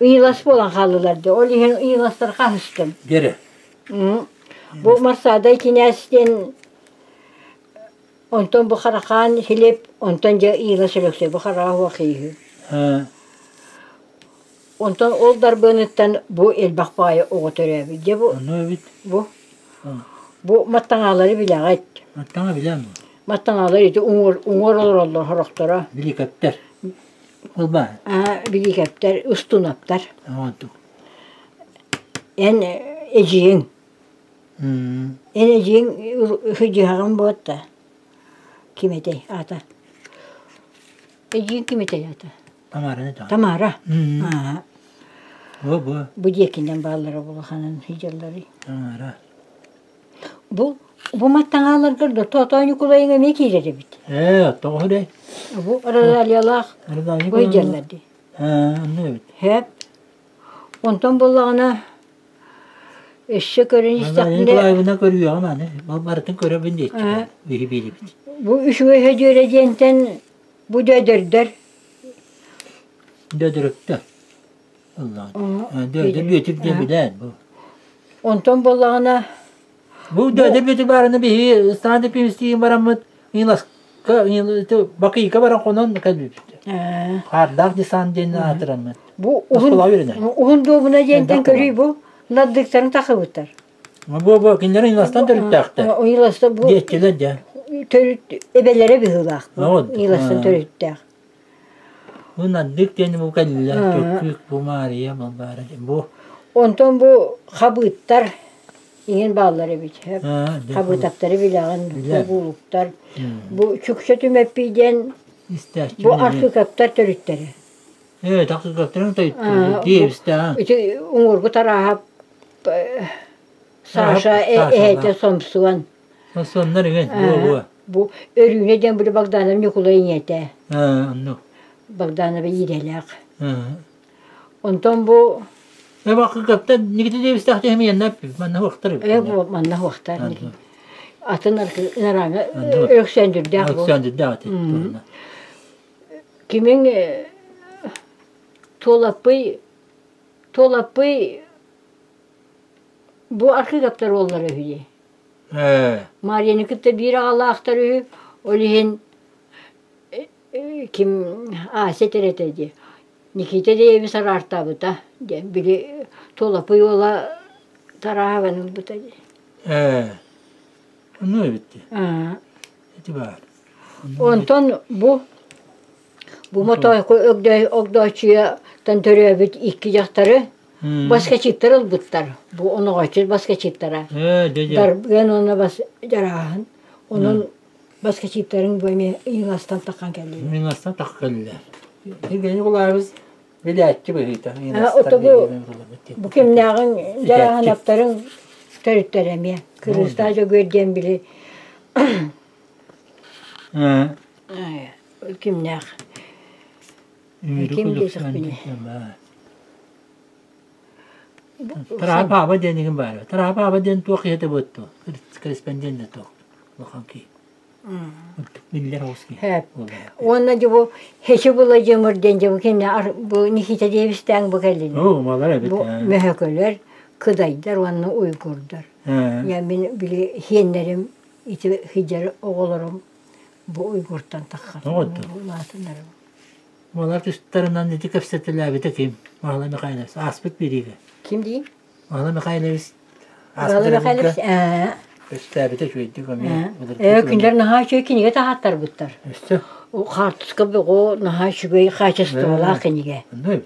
Speaker 2: ыйылас буолан хааллылар дии. Ол иһин ыйыластар хаһыстым.
Speaker 1: Дьэрэ.
Speaker 2: Бу Марсаадай кинээс диэн онтон бу Харахаан Филипп, онтон дьэ Ыйылас Өлөксөй бу хараҕа суох ииһи. Онтон ол дарбыаныттан бу элбэх баайы оҕо төрөөбүт. Дьэ бу
Speaker 1: Ону эбит.
Speaker 2: бу бу маттаҥаалары билэҕит.
Speaker 1: Маттаҥа билэм.
Speaker 2: Маттаҥаалар ити уҥуор уҥуор олороллор сорохторо.
Speaker 1: Биликэптэр. Ол баар.
Speaker 2: Аа биликэптэр, устунаптар.
Speaker 1: Онтук.
Speaker 2: Эн эдьиийиҥ. Эн эдьиийиҥ сыдьыһаҕын буотта. Ким этэй аата? Эдьиийиҥ ким этэй аата?
Speaker 1: Тамараны да.
Speaker 2: Тамара. Аа.
Speaker 1: Бу бу.
Speaker 2: Бу диэкинэн бааллара улаханын сыдьалларый.
Speaker 1: Тамара.
Speaker 2: Бу бу маттаҥааларгар да Тоотоо Ньукулайыҥ эмиэ киирэр эбит.
Speaker 1: Ээ, тоҕо дэй?
Speaker 2: Бу Розалиялаах
Speaker 1: Розалия
Speaker 2: бу сылдьаллар дии.
Speaker 1: Онно эбит.
Speaker 2: Һэп. Онтон буоллаҕына өссө көрөн истэхпинэ
Speaker 1: Николаевна көрүөҕүм аны. Ол барытын көрөбүн диэччи. Биһи биэрибит.
Speaker 2: Бу үчүгэй Һөдүөрэ диэнтэн бу дөөдөрдөр.
Speaker 1: Дөөдөрөктө. Дөөдөр Бүөтүр диэн билээн бу.
Speaker 2: Онтон буоллаҕына
Speaker 1: Бу Дөөдөр Бүөтүр баарына биһи ыстаан пивстиин бараммыт Иласка Бакыйка баран хонон кэлбиппит. Хаардаах десант диэн аатыраммыт.
Speaker 2: Бу уһун уһун дуобуна диэнтэн көрүй бу наддыктарын тахыбыттар.
Speaker 1: Бу бу кинилэр Иластан төрүттээхтэр.
Speaker 2: Иласта бу
Speaker 1: Диэччилэр дьэ.
Speaker 2: Төрүт эбэлэрэ быһыылаах. Иластан төрүттээх.
Speaker 1: Бу Наддык диэн бу кэллилэр, Чөккүүк, бу Маарыйа, Балбаара диэн бу.
Speaker 2: Онтон бу хабыыттар иҥин бааллар эбит. Хабыытаптары билэҕин, хобуулуктар. Бу Чүксэ Түмэппий диэн бу архыыкаптар төрүттэрэ.
Speaker 1: Ээ, архыыкаптарын төрүттэрэ. Диэбистээх.
Speaker 2: Ити уҥуоргу тарааһап Саша эһэтэ Сомсуон.
Speaker 1: Сомсуоннар иҥин, буо-буо.
Speaker 2: Бу Өрүүнэ диэн били Богданов Ньукулай ийэтэ.
Speaker 1: Оннук.
Speaker 2: Богданова иирэлээх. Онтон бу
Speaker 1: Э бакыгаттан Никита Дэвистээх тиһэмиэннэ манна хуохтар
Speaker 2: Э бу манна хуохтар. Атын нараҥа Өксөндүрдээх бу.
Speaker 1: Өксөндүрдээх ати.
Speaker 2: Кимиң Туолаппый Туолаппый Бу архыыгаптар уоллара үһү дии. Марияны кытта биир аҕалаахтар үһү, ол иһин ким Ася этэр этэ дии. Никита Деевич араартаабыта диэн били Туолапый уола Тарааһабаны ылбыта дии.
Speaker 1: Ээ, оннук эбит дии. Ити баар.
Speaker 2: Онтон бу Бу мотоойку Огдооччуйаттан төрөөбүт икки дьахтары баскачыттар ылбыттар. Бу оноҕоччут баскачыттара. Дарбыан уонна бас дьарааһын. Онон баскачыттарын бу эмиэ Иҥастан таххан кэллилэр.
Speaker 1: Иҥастан таххан кэллилэр. Евгений Николаевич билээччи быһыыта.
Speaker 2: Ото бу бу кимнээҕин дьарааһынаптарын төрүттэрэ эмиэ. Кырыыстаах Дьөгүөр диэн били Кимнээх? Ким диэтэхпиний?
Speaker 1: Тараапааба диэн игин баар. Тараапааба диэн туох иһэтэ буотту? Корреспондент да туох. Улахан киһи. Биллэр оҕус киһи.
Speaker 2: Уонна дьэ бу Хечи Владимир диэн дьэ бу кинэ бу Никита Дэвистээн бу кэллилэр.
Speaker 1: Оо, малар эбит.
Speaker 2: Бу мөһөкөлөр, кыдайдар уонна уйгурдар. Я мин били хиэннэрим ити хидьэр оҕолорум бу уйгуртан таххар улаатыннарым.
Speaker 1: Олар тустарынан ити кэпсэтилээбитэ ким? Маһала Михайлович ааспыт бириигэ.
Speaker 2: Ким дии?
Speaker 1: Маһала Михайлович
Speaker 2: Маһала Михайлович
Speaker 1: Өстөөбүтэ үчүгэйдик эмиэ.
Speaker 2: Ээ кинилэр наһаа үчүгэй кинигэ таһааттарбыттар.
Speaker 1: Өстө.
Speaker 2: Хаартыска бөҕө наһаа үчүгэй хаачыстыбалаах кинигэ.
Speaker 1: Онно.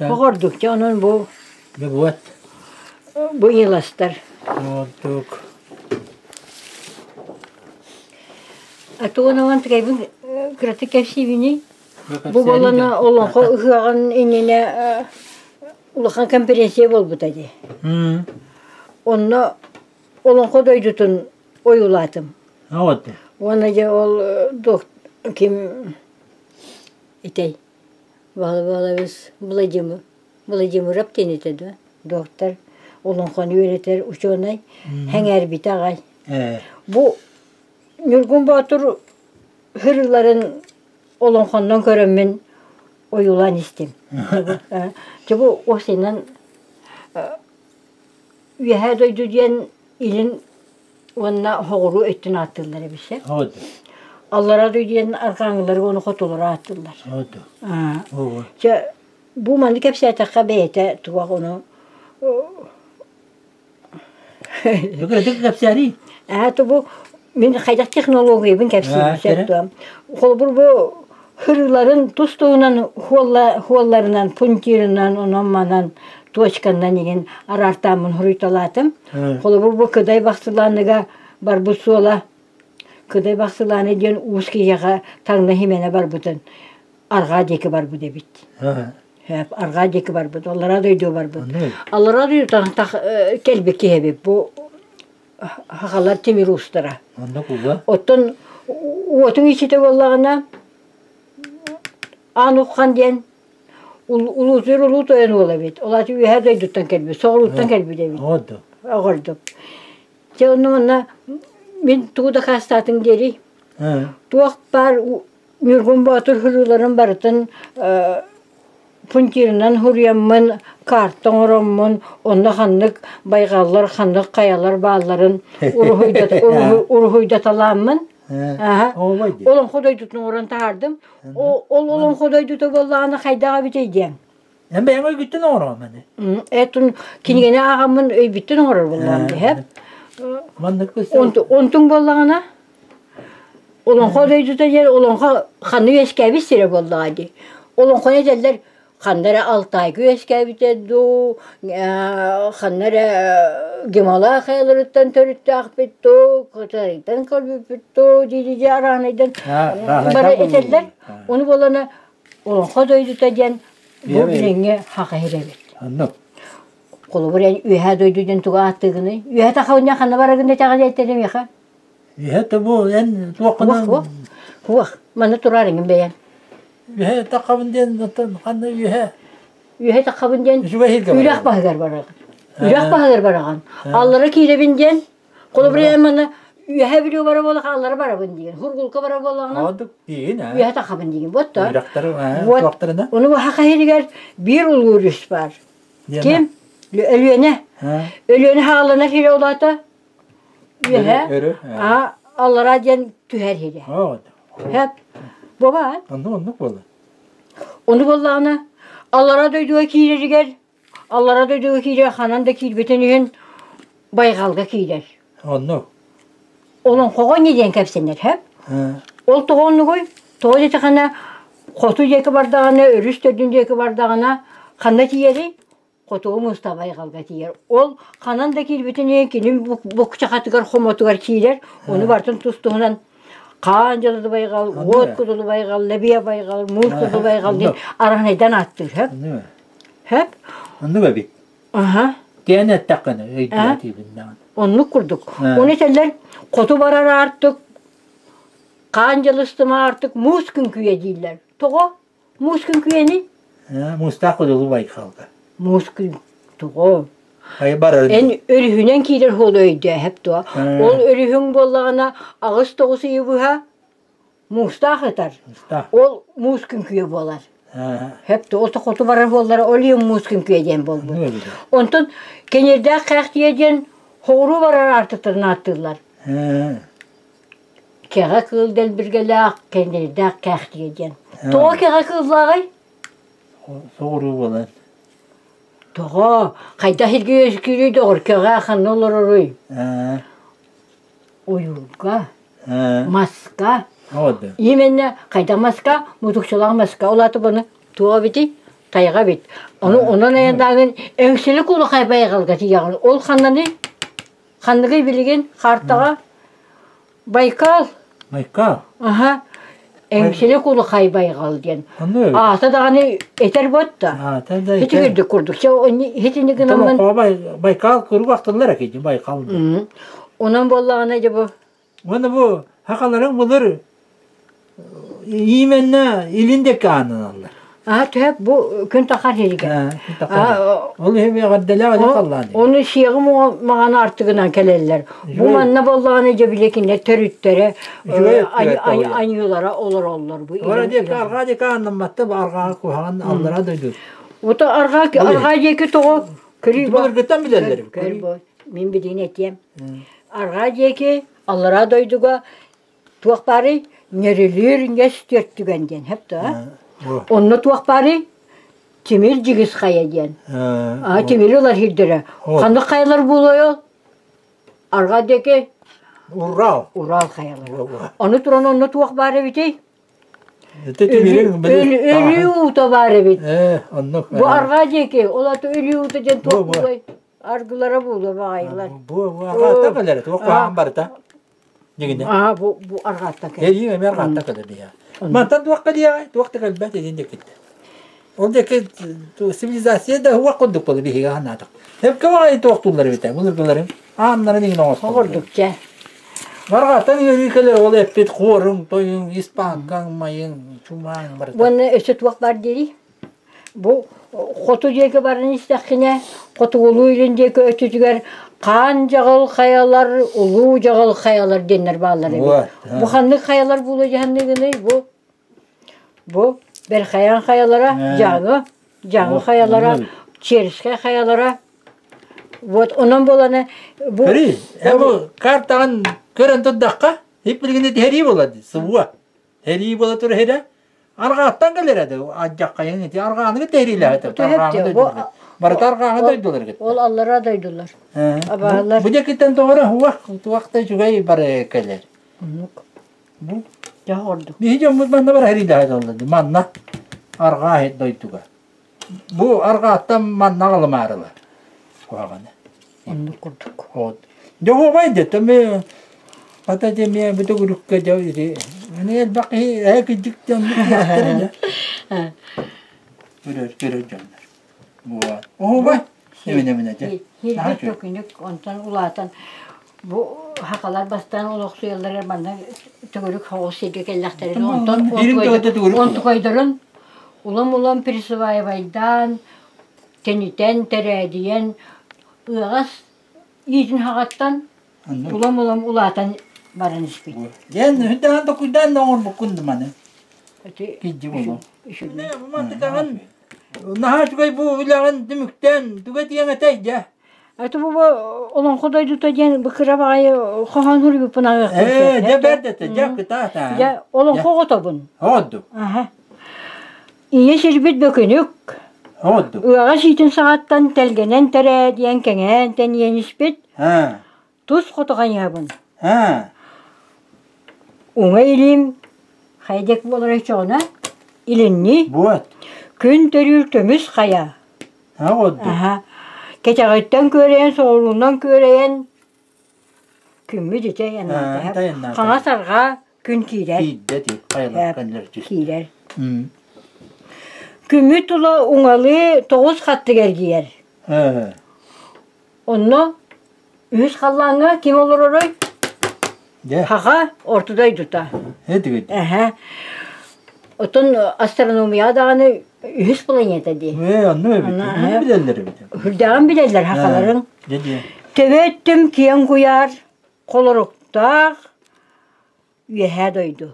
Speaker 2: Оҕордук дьэ онон бу
Speaker 1: Дьэ буот.
Speaker 2: Бу иластар.
Speaker 1: Ордук.
Speaker 2: А тугунан тикэйбин кыратык кэпсиибиний? Бу буолана олоҥхо ыһыаҕын иннинэ улахан конференция буолбута дии. Онно олоҥхо дойдутун ойуулаатым. Уонна дьэ ол ким итэй Валавалович Владимир Владимиров диэн этэ дуо доктор олоҥхону үөрэтэр учуонай сэҥээрбитэ аҕай бу Ньургун Боотур һырыыларын олоҥхоннон көрөммүн ойуулаан истим дьэ бу осинан Үөһээ дойду диэн илин уонна соҕуруу өттүн ааттыыллар эбит сөп. Аллараа дойду диэн арҕааҥылары уонна хотулары ааттыыллар. Чэ, бу маны кэпсээтэххэ бэйэтэ туох ону
Speaker 1: Кыратык кэпсээрий.
Speaker 2: Аа, то бу мин хайдах технологиябын кэпсиибин сөп дуо? Холобур бу хырыыларын тус-туһунан хуолларынан, пунктирынан, онон-манан точканнан игин араартааммын хоруйталаатым. Холобур бу Кыдай Бахсылааныга барбыт суола Кыдай Бахсылааны диэн уус киһиэхэ таҥна химэнэ барбытын арҕаа диэки барбыт эбит. Арҕаа диэки барбыт, аллараа дойду барбыт. Аллараа дойдутан кэлбит киһи эбит. Бу хахалар тимир уустара. Оттон уотуҥ иччитэ буоллаҕына. Аан Уххан диэн улуусуйар улуу тойон уола эбит. Ол аата үөһээ дойдуттан кэлбит, соҕурууттан кэлбит эбит. Оҕордук. Дьэ онно манна мин тугу дакаастаатыҥ диэри туох баар Ньургун Боотур хырыыларын барытын пунктирынан суруйаммын, карта оҥороммун, онно ханнык байҕаллар, ханнык хайалар баалларын уруһуйдаталааммын олоҥхо дойдутун оҥорон таһаардым. Ол олоҥхо дойдута буоллаҕына хайдах эбитэй диэн.
Speaker 1: Эн бэйэҥ өйгүттэн оҥороҕун маны.
Speaker 2: Этун кинигэни ааҕаммын өйбүттэн оҥорор буоллаҕым диһэ. Онтуҥ буоллаҕына Олоҥхо дойдута диэн олоҥхо ханна үөскээбит сирэ буоллаҕа дии. Олоҥхону этэллэр ханна эрэ Алтайга үөскээбитэ дуу, ханна эрэ Гималай хайаларыттан төрүттээхпит дуу, Кытайтан көрбүппүт дуу дии-дии араанайдан бары этэллэр. Ону буолана олоҥхо дойдута диэн бу билиҥҥи хаха сирэ эбит.
Speaker 1: Оннук.
Speaker 2: Холобур эн үөһээ дойду диэн тугу ааттыыгыный? Үөһээ тахабын ханна барагын этэҕин эттэри миэхэ?
Speaker 1: Үөһэ тобу эн туоххунан
Speaker 2: Туох туох манна турар эҥин бэйэҥ.
Speaker 1: Үөһэ тахабын диэн оттон ханна үөһэ?
Speaker 2: Үөһэ тахабын диэн үрэх баһыгар бараҕын. Үрэх баһыгар бараҕын. Аллара киирэбин диэн холобур эн манна үөһэ бүлүү бара буолах аллара барабын диэн. Хургулка бара буоллаҕына
Speaker 1: Одук диин аа.
Speaker 2: Үөһэ тахабын диин. Вот то.
Speaker 1: Үрэхтэр
Speaker 2: Вот.
Speaker 1: туохтарына?
Speaker 2: Ону саха сиригэр биир улуу өрүс баар. Ким? Өлүөнэ. Өлүөнэ хаалланар сирэ улаата Үөһэ, аа, аллараа диэн түһэр иһирэ. Хэп, бобаат.
Speaker 1: Оннук оннук буолла.
Speaker 2: Ону буоллаҕына, аллараа дойдуга киирэригэр, аллараа дойдуга киирэр ханан да киирбитин иһин байҕалга киирэр.
Speaker 1: Оннук.
Speaker 2: Олоҥхоҕо не диэн кэпсэнэр, хэп. Ол тоҕо оннугуй? Тоҕо диэтэххинэ, хоту диэки бардаҕына, өрүс төрдүн диэки бардаҕына, ханна тиийэрий? Хотугу муустаах байҕалга тиийэр. Ол ханан да киирбитин иһин кини букчахатыгар хомотугар киирэр. Ону барытын тус-туһунан хаан дьолу байҕал, уот кудулу байҕал, лэбиэ байҕал, муус кудулу байҕал диэн араһынайдан ааттыыр. Хөп? Хөп?
Speaker 1: Оннук эбит.
Speaker 2: Аха.
Speaker 1: Диэн эттэххинэ өйдөөтүүбүн даҕаны.
Speaker 2: Оннук курдук. Ону этэллэр хоту барар аартык, хаан дьылыстыма аартык муус күҥкүйэ дииллэр. Тоҕо? Муус күҥкүйэни?
Speaker 1: Муустаах кудулу байхалга.
Speaker 2: Муус күн тоҕо?
Speaker 1: Ай барар.
Speaker 2: Эн өрүһүнэн киирэр хуолу өйдөөһөп дуо? Ол өрүһүҥ буоллаҕына аҕыс-тоҕус ыйы быһа муустаах ытар. Ол муус күҥкүйэ буолар. Хөп ол хоту барар буоллара ол иһин муус күҥкүйэ диэн буолбут. Онтон кэниэрдээх кээхтийэ диэн хоҕуруу барар аартыктарын ааттыыллар. Кэҕэ кыыл дэлбиргэлээх, кэҥиирдээх кээхтигэ диэн. Тоҕо кэҕэ кыыллааҕый?
Speaker 1: Соҕуруу буолан.
Speaker 2: Тоҕо? Хайдах илгэ үөскүүрүй доҕор, кэҕэ ханна олороруй? Ойуурга, маска. Именно хайдах маска? Мутукчалаах маска. Ол аата бұны туох эбитий? Тайҕа эбит. Ону онон айаннааҕын эҥсили кулахай байҕалга тиийэҕин. Ол ханнаный? Ханныгый билигин картаҕа Байкал.
Speaker 1: Байкал.
Speaker 2: Аха. Эҥсили кулахай байҕал диэн. Аата даҕаны этэр буотта.
Speaker 1: Аата да
Speaker 2: Ити үрдүк курдук. Чэ итини гынаммын.
Speaker 1: Байкал куруук ахтыллар эки Байкал.
Speaker 2: Онон буоллаҕына дьэ бу
Speaker 1: Уонна бу хахаларың былыр именно илин диэки ааннаналлар.
Speaker 2: Аа төһө бу күн тахар сиригэр.
Speaker 1: Ол иһин эҕэрдэлээх илин халлаан.
Speaker 2: Ону сиэҕим маҕан артыгынан кэлэллэр. Бу манна буоллаҕына дьэ били кинилэр төрүттэрэ аньыылара олороллор бу.
Speaker 1: Ора диэки арҕаа диэки ааннамматта арҕаа куһаҕан аллара дойду.
Speaker 2: Ото арҕаа арҕаа диэки тоҕо көрүй
Speaker 1: Былыргыттан билэллэр.
Speaker 2: Көр мин билигин этиэм. Арҕаа диэки аллараа дойдуга туох баарый ньөрүлүүр ньэс түөртүгэн диэн сөп да онно туох баарый тимир дьигис хайа диэн а тимири ылар сирдэрэ ханнык хайалар буолуой ол арҕаа диэки
Speaker 1: Урал
Speaker 2: Урал хайалара ону туран онно туох баар эбитий Өлүү уута баар эбит.
Speaker 1: Оннук.
Speaker 2: Бу арҕаа диэки, ол аты өлүү уута диэн туох буолуой? Аргылара буолуо баҕайылар.
Speaker 1: Бу арҕааттан кэлэр, туох куһаҕан барыта. Дьигинэ.
Speaker 2: Аа, бу бу арҕааттан кэлэр.
Speaker 1: Эриин эмиэ арҕааттан кэлэр диһэ. Мантан туох кэлиэҕэй, туох да кэлбэт этин диэкиттэн. Ол диэки цивилизация да уох курдук буолар биһиги санаатах. Эпкэ баҕайы туохтууллар эбитэ, былыргыларын ааннарын иҥин оҥостоллор.
Speaker 2: Оҕордук чэ.
Speaker 1: Барҕаттан ыарыы кэлэр ол эппит хуоруҥ, тойуҥ, испанкаҥ, майыҥ, чумааҥ барыта.
Speaker 2: Уонна өссө туох баар диирий? Бу хоту диэки баран истэххинэ, хотугулуу илин диэки өттүтүгэр хаан дьаҕыл хайалар, улуу дьаҕыл хайалар диэннэр бааллар эбит. Бу ханнык хайалар буолуо дьаһанныгыный? Бу бу Бэрхайаан хайалара, Дьааҥы, Дьааҥы хайалара, Черскэй хайалара. Вот онон буоланы бу
Speaker 1: Көрүй, бу картаҕын көрөн турдахха, ип билигин ити буолар дии, субуа. Һэрии буола турар һирэ. Арҕааттан кэлэр этэ, адьаххайын ити арҕааныгы тэһириилээх этэ. Арҕааҥы дойдулар. Барыта арҕааҥы дойдулар кытта.
Speaker 2: Ол аллара дойдулар. Абаалар.
Speaker 1: Бу дьэкиттэн тоҕо уах туох да үчүгэй бары кэлэр.
Speaker 2: Оннук.
Speaker 1: Бу
Speaker 2: Дьэ ордук.
Speaker 1: Биһи дьоммут манна бар һэриилээх этэ Манна арҕаа дойдуга. Бу арҕааттан манна аҕалымаарылар. Куһаҕаны.
Speaker 2: Оннук курдук.
Speaker 1: Вот. Дьоһуобай дэтэ ме ата дьэ ме бу төгүрүккэ дьэ ити аны элбэх киһи ээ кырдьык дьоннор диэхтэрэ дьэ. Көрөр көрөр дьоннор. Вот. Оһуобай. Эминэ эминэ дьэ.
Speaker 2: Хирбит төкүнүк онтон улаатан бу хахалар бастаан олохсуйаллар манна төгүрүк соҕус сиргэ кэллэхтэринэ онтон онтукайдарын улам-улам присваивайдаан тэнитэн тэрээдийэн ыаҕас иитин хаҕаттан улам-улам улаатан баран испит.
Speaker 1: Диэн үһүндээн токуйдаан да оҥорбуккун да маны. Киддьи буолуо. Мантыкаҕын наһаа үчүгэй бу үлэҕин түмүктээн туга диэҥ этэй дьэ.
Speaker 2: Это бу олоҥхо дойдута диэн бу кыра баҕайы хоһоон суруйбуппун аҕыахпын
Speaker 1: Ээ, дьэ бэрт этэ, дьэ кытаата.
Speaker 2: Дьэ олоҥхо оҕотобун.
Speaker 1: Оҕодду.
Speaker 2: Аха. Ийэ сирбит бөкүнүк, ыаҕас иитин саҕаттан тэлгэнэн тэрээдийэн кэҥээн тэнийэн испит, тус хоту хайыһабын. Уҥа илиим хайдек буолар өчөҕүнэ илинни күн төрүүр көмүс хайа. Кэтэҕиттэн күөрэйэн, соҕуруунан күөрэйэн Күммүт ити айаннаата. Хаҥас арҕаа күн киирэр. Киирэр. Күммүт тула уҥалыы тоҕус хаттык эргийэр. Онно үһүс халлааҥҥа ким олоророй? Хаха орто дойдута. Эһэ. Оттон астрономия даҕаны үһүс планета дии.
Speaker 1: Ээ, онно эбит. Билэллэр эбит.
Speaker 2: Үрдээҕин билэллэр хахаларын. Төбө өттүм киэҥ куйаар, холоруктаах үөһээ дойду.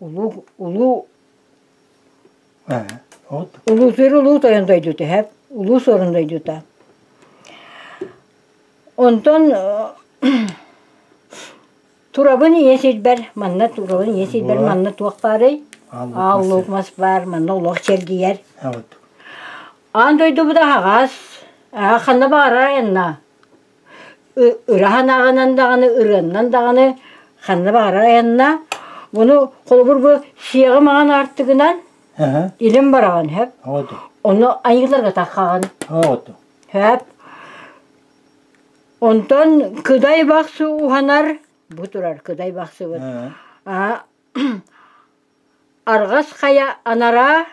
Speaker 2: Улуу улуу Улуу сир улуу тойон дойдута һэп, улуу суорун дойдута. Онтон Турабын ийэ сирбэр, манна турабын ийэ сирбэр манна туох баарый? Аал луук мас баар, манна олох чэлгийэр. Аан дойдубут аһаҕас, ханна баҕарар айанна. Ыра санааҕынан даҕаны, ырыаннан даҕаны ханна баҕарар айанна. Буну холобур бу сиэҕи маҥан аартыгынан илин бараҕын һэп. Ону айыыларга таххаҕын. Һэп. Онтон Кыдай Бахсы уһанар, бу турар Кыдай Бахсыбыт, арҕас хайа анараа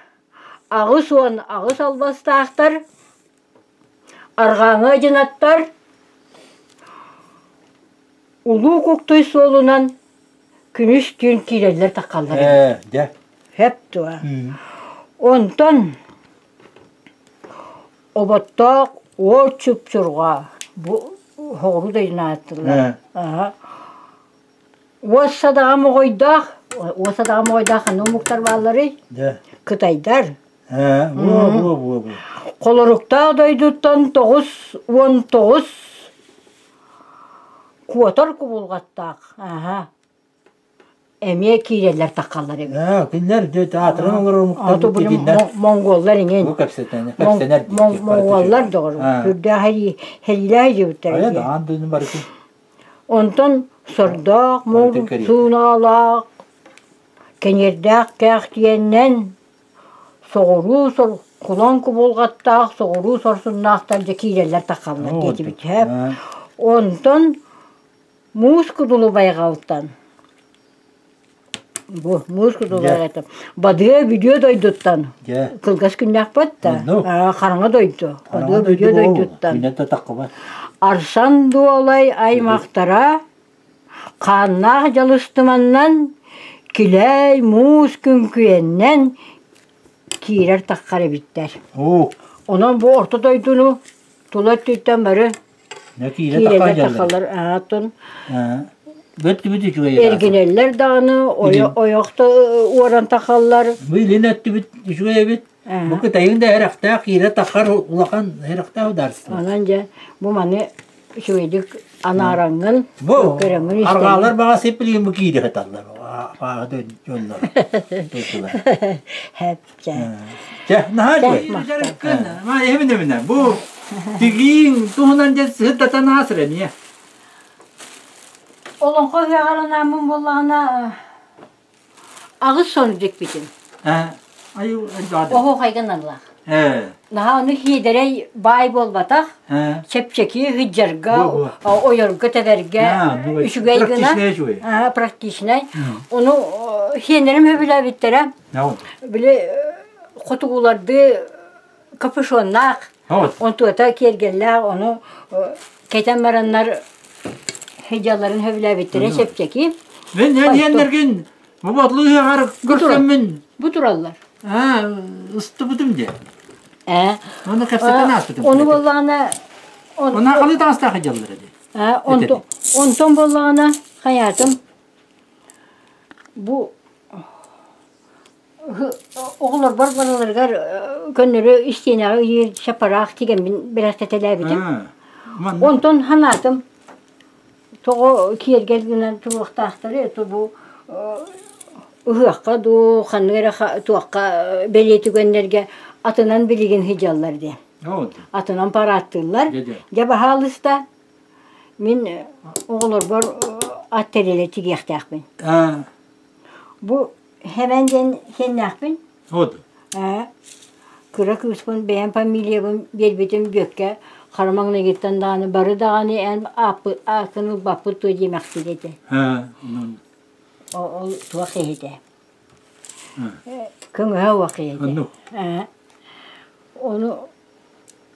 Speaker 2: 88 албастаахтар, арҕааҥы адьынаттар Улуу Куктуй суолунан күнүс түүн киирэллэр таххаллар эбит. Сөп дуо? Онтон Оботтоох уол чупчурҕа бу соҕуруу дойдуну ааттыыллар. Уос садаҕа моҕойдоох, уос садаҕа моҕойдоох ханна омуктар баалларый? Кытайдар. Холоруктаах дойдуттан 99 куотар кубулҕаттаах. Эмиэ киирэллэр таххаллар эбит.
Speaker 1: Аа, кинилэр дьэ театрын олорор омуктар
Speaker 2: Монголлар иҥин.
Speaker 1: Бу кэпсэтэн, кэпсэнэр
Speaker 2: Монголлар доҕор. Үрдээх хэриилээх дьиэбиттэр.
Speaker 1: Айа да аан дойдуну барытын.
Speaker 2: Онтон сордоох, мур, суунаалаах, кэниэрдээх кээхтиэннэн соҕуруу сор кулан кубулҕаттаах соҕуруу сорсуннаахтар дьэ киирэллэр таххаллар диэтибит. Онтон Муус кудулу байҕалтан бу муус кудулу байҕалтан Бадыа Бүдүө дойдуттан кылгас күннээхпит да хараҥа дойду Бадыа Бүдүө дойдуттан Арсан Дуолай аймахтара. Хааннаах дьалыстыманнан, килээй муус күҥкүйэннэн киирэр таххар эбиттэр. Онон бу орто дойдуну тула өттүттэн бары киирэлэр тахаллар аатын
Speaker 1: Бөттүбүт үчүгэй
Speaker 2: эргинэллэр даҕаны ойох да уоран тахаллар.
Speaker 1: Бу илин өттүбүт үчүгэй эбит. Бу кытайын да эрэхтээх киирэ тахар улахан эрэхтээх ударство.
Speaker 2: Онон дьэ бу маны үчүгэйдик анаараҥҥын,
Speaker 1: Бу
Speaker 2: көрөҥҥүн истэҥҥин.
Speaker 1: арҕаалар баҕа сиппилиин бу киирэ сыталлар. Пааһы дьоннор.
Speaker 2: Хэп чэ.
Speaker 1: Чэ, наһаа үчүгэй. Ма эһимин эминэ. Бу тигиин туһунан дьэ сыттатан аасыр эмиэ.
Speaker 2: Олоҥхо ыһыаҕар анааммын буоллаҕына Аҕыс сон дьикпитим. Оһуохайга наллаах. Наһаа ону хиэдэрэй баай буолбатах, чэпчэки сылдьарга, ойорго тэбэргэ үчүгэй гына, практичнай. Ону хиэннэрим сөбүлээбиттэрэ. Били хотугулардыы капюшоннаах, онтуота киэргэллээх, ону кэтэн бараннар сылдьалларын сөбүлээбиттэрэ чэпчэки.
Speaker 1: Мин диэннэргин бу ботлу ыһыаҕар көрсөммүн
Speaker 2: Бу тураллар.
Speaker 1: Аа, ыстыбытым дии.
Speaker 2: Ээ.
Speaker 1: Оны кэпсэтэн ааспытым.
Speaker 2: Ону буоллаҕына
Speaker 1: Она халы таҥастаах дьаллар эди.
Speaker 2: Аа, онтон буоллаҕына хайаатым бу Оҕолорбор барыларыгар көннөрү истиэнэҕэ ыйыыр чапараах тигэммин бэлэхтэтэлээбитим. Онтон санаатым, тоҕо киэргэл гынан туруохтаахтары, это бу ыһыахха дуу, ханнык эрэ туохха бэлиэ түгэннэргэ атынан билигин сылдьаллар диэн. Атынан парааттыыллар. Дьэ баһаалыста мин оҕолорбор ат тэрилэ тигиэхтээхпин. Бу Хэмэн диэн сиэннээхпин.
Speaker 1: Вот.
Speaker 2: Ээ, кыра кыыспын бэйэм фамилиябын биэрбитим Бүөккэ хара маҥнайгыттан даҕаны бары даҕаны эн ааппыт ааккын ылбаппыт дуо диэмэхтиир этэ.
Speaker 1: Ээ,
Speaker 2: Ол туох киһитэ? Көҥөһө уох киһитэ.
Speaker 1: Оннук.
Speaker 2: Ээ. Ону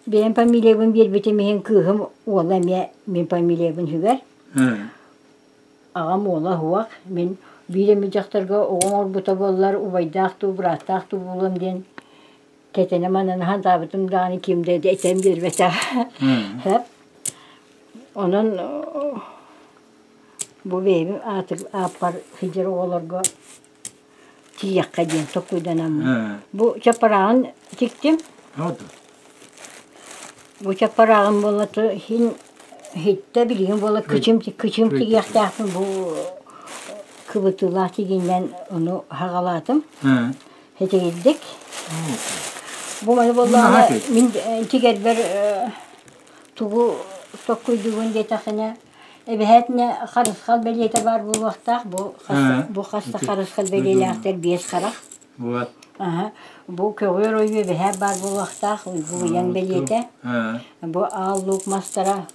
Speaker 2: бэйэм фамилиябын биэрбитим иһин кыыһым уола эмиэ мин фамилиябын сүгэр.
Speaker 1: Ээ.
Speaker 2: Аҕам уола уһуох, мин биир эмит дьахтарга оҕо оҥорбута буоллар убайдаах дуу, бырааттаах дуу буолуом диэн кэтэнэ манан сатаабытым даҕаны ким да этэн биэрбэтэх. Онон бу бэйэбин ааппар сылдьар оҕолорго тиийиэххэ диэн толкуйданаммын. Бу чаппарааҕын тиктим. Бу чаппарааҕым буолла иһин иһиттэ билигин буола кычым кычым тигиэхтээхпин бу кыбытыылаах тигиннэн ону хаҕалаатым. Хитигирдик. Бу маны буоллаҕына мин тигэрбэр тугу токкуйдугун диэтэххинэ Эбэһээтинэ харысхал бэлиэтэ баар буолуохтаах. Бу хас, бу хас да харысхал бэлиэлээхтэр биэс харах.
Speaker 1: Вот.
Speaker 2: Аха. Бу көҕүөр ойуу эбэһээт баар буолуохтаах, уйгу быйаҥ бэлиэтэ. Бу аал луук мастара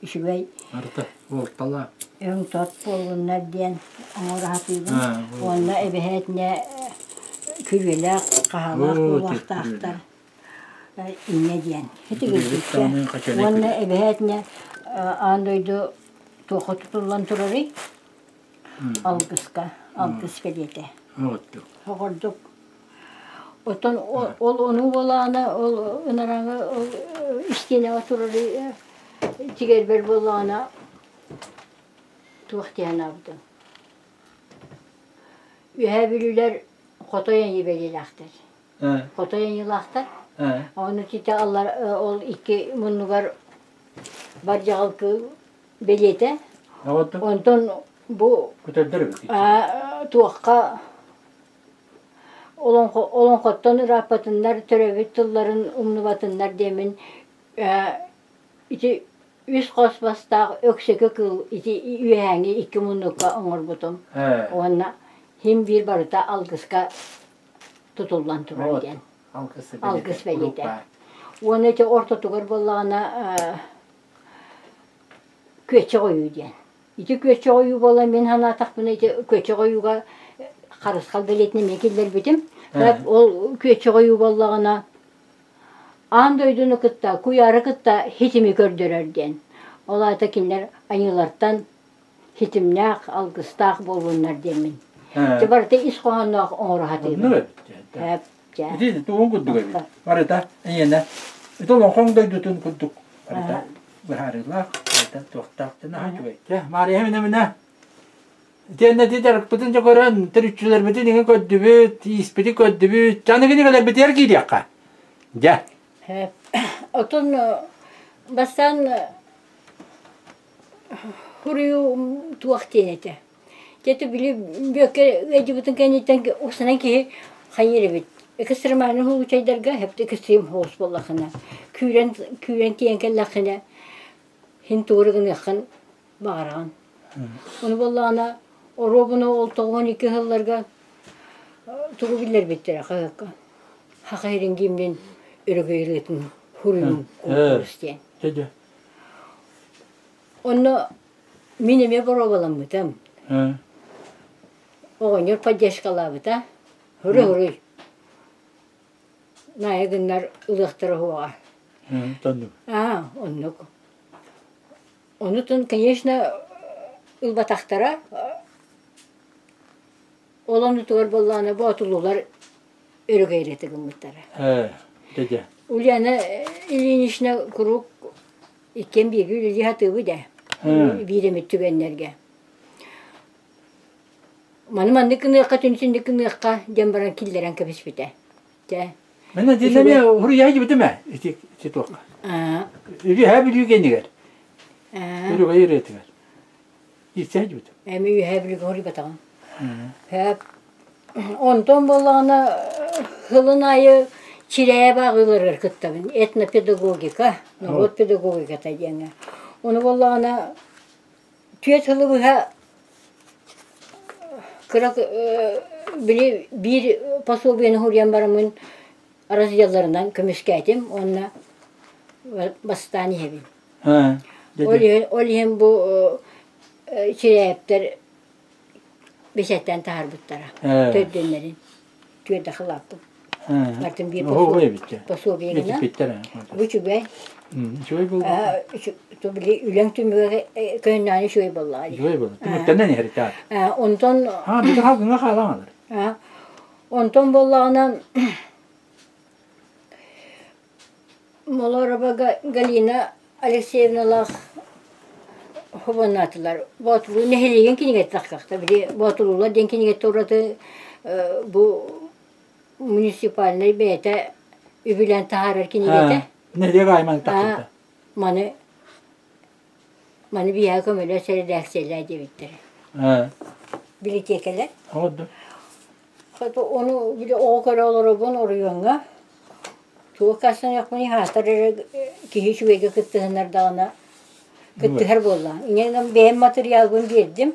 Speaker 2: үчүгэй.
Speaker 1: Арта, уолтала.
Speaker 2: Өҥ-тот буоллуннар диэн оҥоро сатыыбын. Уонна эбэһээтинэ күрүөлээх, хаһаалаах буолуохтаахтар. инньэ диэн итигирдиккэ уонна эбэһээтинэ аан дойду туохха тутуллан турарый алгыска алгыс бэлиэтэ оҕордук оттон ол ону буолаана ол ынараҥы ол истиэнэҕэ турарый тигэрбэр буоллаҕына туох диэн аабытым үөһээ бүлүүлэр хотой айыы бэлиэлээхтэр Хотой айыылаахтар. Ону ситэ аллар ол икки муннугар бар дьаҕылкы бэлиэтэ. Онтон бу туохха олоҥхоттон ырааппатыннар, төрөөбүт тылларын умнубатыннар диэммин ити үс хос бастаах өксөкө кыыл ити үөһээҥи икки муннукка оҥорбутум. Уонна син биир барыта алгыска тутуллан турар диэн. Алгыс бэлиэтэ. Уонна ити ортотугар буоллаҕына күөччэх ойуу диэн. Ити күөччэх ойуу буолан мин санаатахпына ити күөччэх ойууга харысхал бэлиэтин эмиэ киллэрбитим. Ол күөччэх ойуу буоллаҕына аан дойдуну кытта, куйаары кытта хитими көрдөрөр диэн. Ол аата кинилэр айыылартан Ситимнээх, алгыстаах буоллуннар диэммин. Дьэ барыта ис хоһоонноох оҥоро сатыыбын.
Speaker 1: Эп, Ити тугун курдук эбит. Барыта эйиэнэ. Ити олоҥхоҥ дойдутун курдук барыта быһаарыылаах, барыта туохтаах наһаа үчүгэй. Дьэ, Маарыйа минэ-минэ Итиэннэ ити дьарыкпытын дьэ көрөн, төрүччүлэрбитин иҥин көрдүбүт, ииспитин көрдүбүт. Чэ, аны кинигэлэрбитигэр киириэххэ. Дьэ.
Speaker 2: Отон бастаан Хуруйу туох диэн этэ. Дьэ били Бүөккэ ыалдьыбытын кэнниттэн устунан киһи хайыыр эбит. Экстремальный случайдарга хэпти экстрим соҕус буоллаххына, күүрэн күүрэн тиийэн кэллэххинэ, син тугу гыныаххын баҕараҕын. Ону буоллаҕына оруобуна ол 92 сылларга тугу биллэрбиттэрэ хаһыакка Саха сирин гимнин өрөгөй ырыатын хуруйун куонкурус диэн. Онно мин эмиэ боруобаламмытым. Оҕонньор поддержкалаабыта. Хөрө-хөрүй. Наайа гыннар ылыахтара уоҕа.
Speaker 1: Оннук.
Speaker 2: Аа, оннук. Онутун, конечно, ылбатахтара. Ол оннутугар буоллаҕына боотулуулар өрөгөйрөтө гыммыттара.
Speaker 1: Дьэ.
Speaker 2: Ульяна Ильинична куруук иккиэн бииргэ үлэлии сатыыбыт ээ. Биир эмит түгэннэргэ. Маны маннык гыныахха, түнсүннүк гыныахха диэн баран киллэрэн кэбиспитэ. Дьэ.
Speaker 1: Мен дилэми хуруйа дибитим ээ ити ити туохха. Үһэ Бүлүү кэннигэр. Үрүгэй ырыатыгар. Итсэ дибитим.
Speaker 2: Эми үһэ Бүлүүгэ хоруйбатаҕым. Онтон буоллаҕына сылын аайы Чирээйэп ааҕыыларыгар кыттабын. Этнопедагогика, норуот педагогиката диэҥҥэ. Ону буоллаҕына түөрт сылы быһа кыра били биир пособиены суруйан бараммын разделларынан көмүскээтим уонна бастаан иһэбин. Ол иһин бу Чирээйэптэр бэчээттээн таһаарбыттара. Төрдүөннэрин түөрдэ халааппын. Бартын биир пособие гына. Бу үчүгэй.
Speaker 1: Үчүгэй буолла.
Speaker 2: Били үлэҥ түмүгэ көһүннэҕинэ үчүгэй буоллаҕа.
Speaker 1: Үчүгэй буолла. Түмүктэнэн иһэр итаа.
Speaker 2: Онтон
Speaker 1: Аа, бити халгыҥа хаалаҥалар.
Speaker 2: Онтон буоллаҕына Молорова Галина Алексеевналаах хобоннаатылар. Боотулуу нэһилиэгин кинигэтэ тахсахта. Били Боотулуулар диэн кинигэтэ ураты бу муниципальнай бэйэтэ үбүлээн таһаарар кинигэтэ.
Speaker 1: Нэһилиэк айман тахсыбыта.
Speaker 2: Маны маны биһиэхэ көмөлөс эрэдээксийэлээ диэбиттэрэ. Билитиэкэлэр. Хата ону били оҕо көрө олоробун оройуоҥҥа туох хасыныахпыный хаатар эрэ киһи үчүгэйгэ кыттыһыннардаҕына кыттыһар буолла. Инньэ гынан бэйэм матырыйаалбын биэрдим.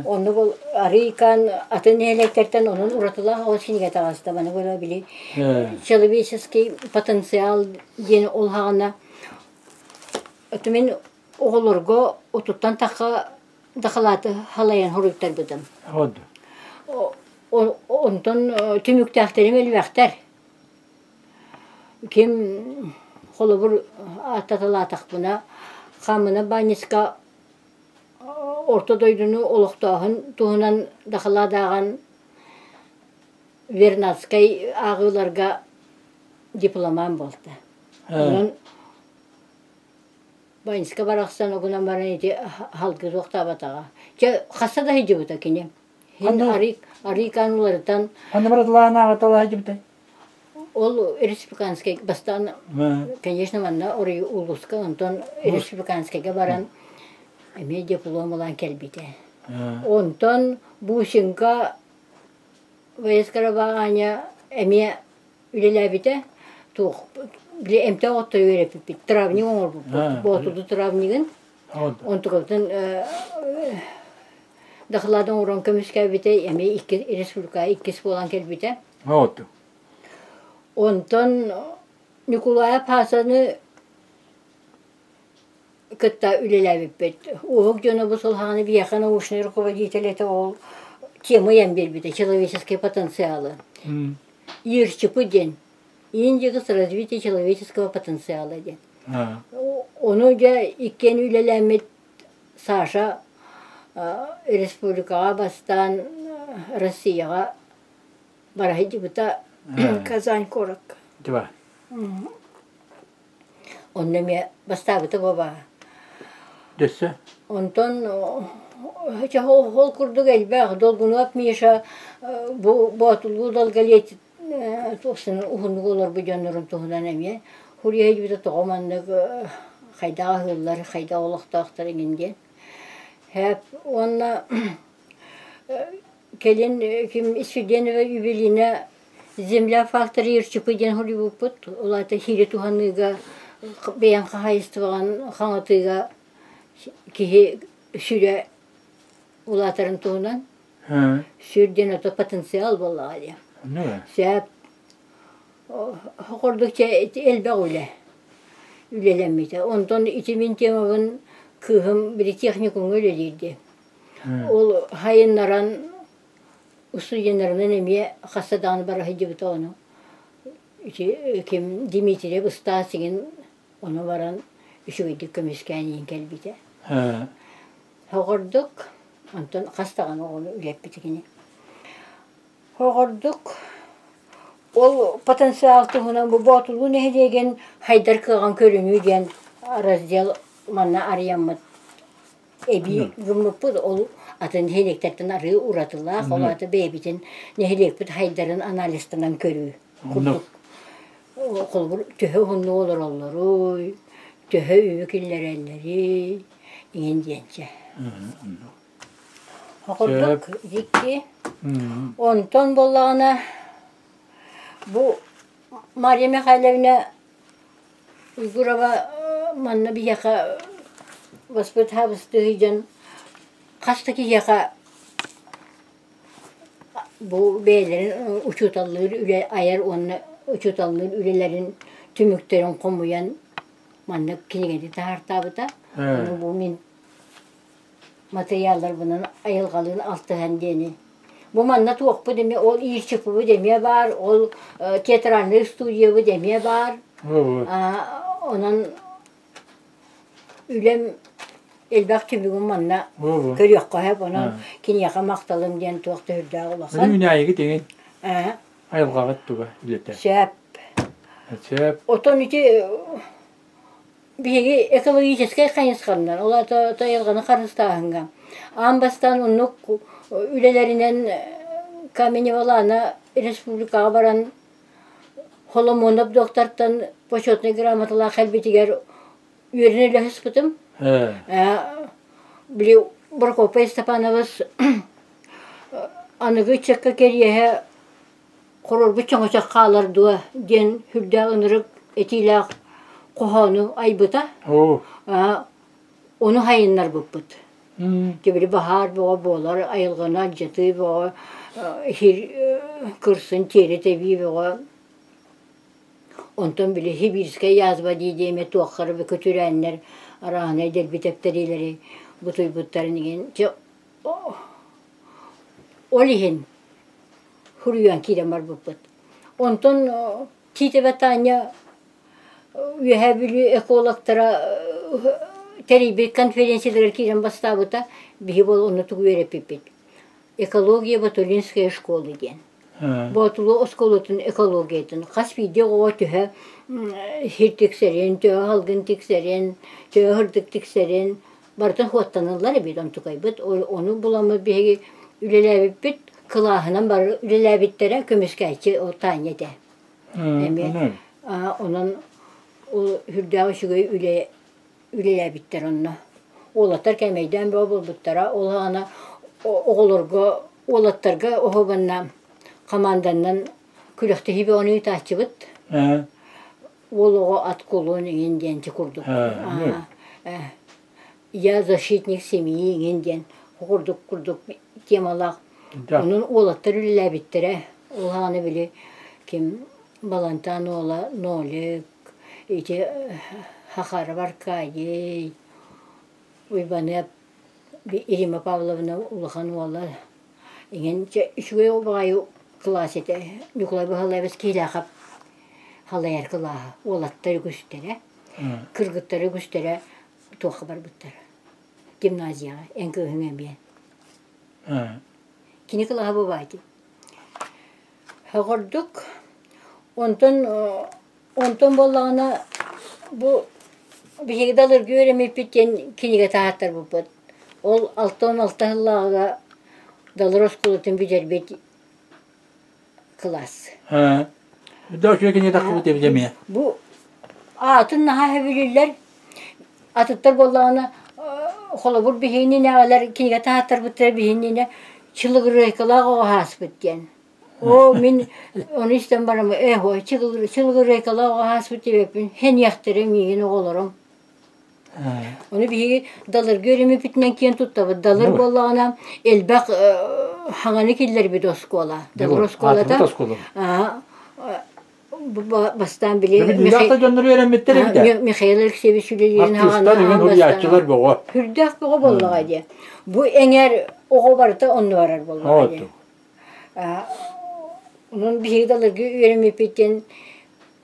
Speaker 2: Онно бу арыйкаан атын нэһилиэктэртэн онон уратылаах оҕо кинигэ таҕыста. Маны буола били человеческий потенциал диэн ол хаҕына это мин оҕолорго отуттан тахха дахалааты халайан хоруйтарбытым. Онтон түмүктээхтэрим элбэхтэр. Ким холобур ааттаталаатахпына, Хамына Баанньыска орто дойдуну олохтооһун туһунан дахалаадааҕан Вернадскай ааҕыыларга дипломан буолта. Онон Баанньыска барахсан огунан баран ити халгы суохтаабатаҕа. Чэ, хаста да сылдьыбыта кини. Хин арыйкаан уларытан.
Speaker 1: Ханна баратылаан ааҕаталаһа сылдьыбытай?
Speaker 2: Ол республиканскай бастаан, конечно, манна улууска, онтон республиканскайга баран эмиэ диплом ылан кэлбитэ. Онтон Бусинка Ваескара Аня эмиэ үлэлээбитэ туох били эмтээх оттору үөрэппиппит травник оҥорбуппут боотурду травнигын онтукабытын дакылаат оҥорон көмүскээбитэ эмиэ икки республика иккис буолан кэлбитэ онтон Ньукулаев Паасаны кытта үлэлээбиппит уһук дьоно бу сылһаҕаны биһиэхэ научнай руководитель этэ ол тема ыйан биэрбитэ человеческий потенциалы ИРЧП диэн Индекс развития человеческого потенциала диэн. Ону дьэ иккиэн үлэлээммит Саша Республикаҕа бастаан Россияҕа бара сылдьыбыта
Speaker 3: Казань куоракка.
Speaker 1: Дьэ
Speaker 2: Онно эмиэ бастаабыта буолбаа.
Speaker 1: Дөссө?
Speaker 2: Онтон ол курдук элбэх Долгунов Миша бу Боотулуу долголетие туохсун уһуннук олорбут дьоннорун туһунан эмиэ хуруйа тоҕо маннык хайдах аһыыллар, хайдах олохтоохтор иҥин диэн. Һээп уонна кэлин ким Свиденова Юбилейна Земля фактор Ерчупы диэн хоруйбуппут. Ол аата хири туһаныыга, бэйэҥ хаһаайыстыбаҕын хаҥатыыга киһи сүрэ улаатарын туһунан. Сүр диэн ото потенциал буоллаҕа диэн. Сөп. Курдук элбэх үлэ үлэлэммитэ. Онтон ити мин темабын кыыһым били техникумҥа үлэлиир диэн. Ол хайыннаран устудьуоннарынан эмиэ хаста даҕаны бара сылдьыбыта ону. Ити ким Дмитриев Ыстаас игин ону баран үчүгэйдик көмүскээн иһин кэлбитэ. Хоҕордук, онтон хас даҕаны оҕону үлэппит кини. Хоҕордук ол потенциал туһунан бу Боотулуу нэһилиэгин хайдар кыаҕын көрүнүү диэн раздел манна арыйаммыт эбии гыммыппыт ол атын нэһилиэктэртэн арыы уратылаах, ол аата бэйэбитин нэһилиэкпит хайдарын анализтанан көрүү курдук. Холобур, төһө уһуннук олороллоруй, төһө үбү киллэрэллэрий, иҥин диэнчэ. Курдук икки. Онтон буоллаҕына бу Мария Михайловна Уйгурова манна биһиэхэ Господь хаабыстыы дьон хас да киһиэхэ бу бэйэлэрин учууталлыыр үлэ айар уонна учууталлыыр үлэлэрин түмүктэрин хомуйан маннык кинигэни таһаартаабыта. Ону бу мин матырыйаалларбынан айылҕалыын алтыһан диэни. Бу манна туохпут эмиэ ол иирчикпит эмиэ баар, ол театральнай студиябыт эмиэ баар. Онон үлэм элбэх түбүгүм манна көрүөххэ сөп. Онон киниэхэ махталым диэн туох да үрдээх улахан.
Speaker 1: Үүнээйигит иҥин. Айылҕаҕыт туга үлэтэ.
Speaker 2: Сөп.
Speaker 1: Сөп.
Speaker 2: Отон ити Биһиги экологическай хайысханнар, ол аата айылҕаны харыстааһыҥҥа аан бастаан оннук үлэлэринэн Каменева Лана республикаҕа баран Холомонов доктортан почетнай грамоталаах кэлбитигэр үөрэнэ үлэһиспитим. Били Прокопий Степанович аныгы ыччакка кэриэһэ Хорорбут чоҥочох хаалар дуо диэн сүрдээх ынырык этиилээх хоһоону айбыта. Ону хайыннарбыппыт. Тибили баһаар бөҕө буолар, айылҕаны алдьатыы бөҕө, сир кырсын тиэрэ тэбии бөҕө. Онтон били Сибирскэй язва дии диэмэ туоххара көтүрээннэр арааһынай дэлби тэптэриилэри бутуйбуттарын иһин ол иһин суруйан киирэн барбыппыт. Онтон Тиитэбэ Таня Үөһээ Бүлүү экологтара тэрийбит конференцияларыгар киирэн бастаабыта. Биһи бол онно тугу үөрэппиппит. Экология Батулинская школа диэн. Боотулуу оскуолатын экологиятын хас биирдии оҕо төһө сир тиксэрин, төһө салгын тиксэрин, төһө сырдык тиксэрин барытын суоттаныллар эбит онтукайбыт. Ону буламмыт биһиги үлэлээбиппит кылааһынан бары үлэлээбиттэрэ көмүскээччи Таня этэ. Эмиэ онон ол сүрдээх үчүгэй үлэ үлэлээбиттэр онно. Уолаттар кэмэйдээн бөҕө буолбуттара. Ол аҕана оҕолорго, уолаттарга оһуобанна хамаанданнан күрэхтэһии бөҕөнү ыытааччыбыт. Уол оҕо ат кулун иҥин диэн курдук. Я защитник семьи иҥин диэн курдук курдук темалаах. Онон уолаттар үлэлээбиттэрэ. Ол аҕана били ким Балантаан уола Нолик, ити Хахаров Аркадий, Уйбаныап Ирина Павловна улахан уола иҥин үчүгэй баҕайы кылаас этэ. Ньукулай Баһылайабыс Киһилээхэп халайар кылааһа. Уолаттар үгүстэрэ, кыргыттар үгүстэрэ туохха барбыттара. Гимназияҕа эн кыыһыҥ эмиэ. Кини кылааһа бу баати. Оҕордук онтон онтон буоллаҕына бу биһиги Далырга үөрэммиппит диэн кинигэ таһааттарбыппыт. Ол 66 сыллааҕыга Далыр оскуолатын бүтэрбит кылаас.
Speaker 1: Да үчүгэй кинигэ тахсыбыт эбит эмиэ.
Speaker 2: Бу аатын наһаа сөбүлүүллэр. Атыттар буоллаҕына холобур биһигининээҕилэр кинигэ таһааттарбыттара биһигининэ чылыгырыайкалаах оҕо ааспыт диэн. Оо, мин ону истэн бараммын ээ, чылыгырыайкалаах оҕо ааспыт диэбэппин, сэниэхтэрэ миигин оҕолорум. Ону биһиги Далырга үөрэммиппитинэн киэн туттабыт. Далыр буоллаҕына элбэх хаҥаны киллэрбит оскуола. Далыр оскуолата бастаан били
Speaker 1: дьоннор үөрэммиттэр эбит.
Speaker 2: Михаил Алексеевич үлэлиирин
Speaker 1: хаҕана бөҕө.
Speaker 2: Хүрдээх бөҕө буоллаҕа дии. Бу эҥэр оҕо барыта онно барар буоллаҕа дии. Онон биһиги Далырга үөрэммиппит диэн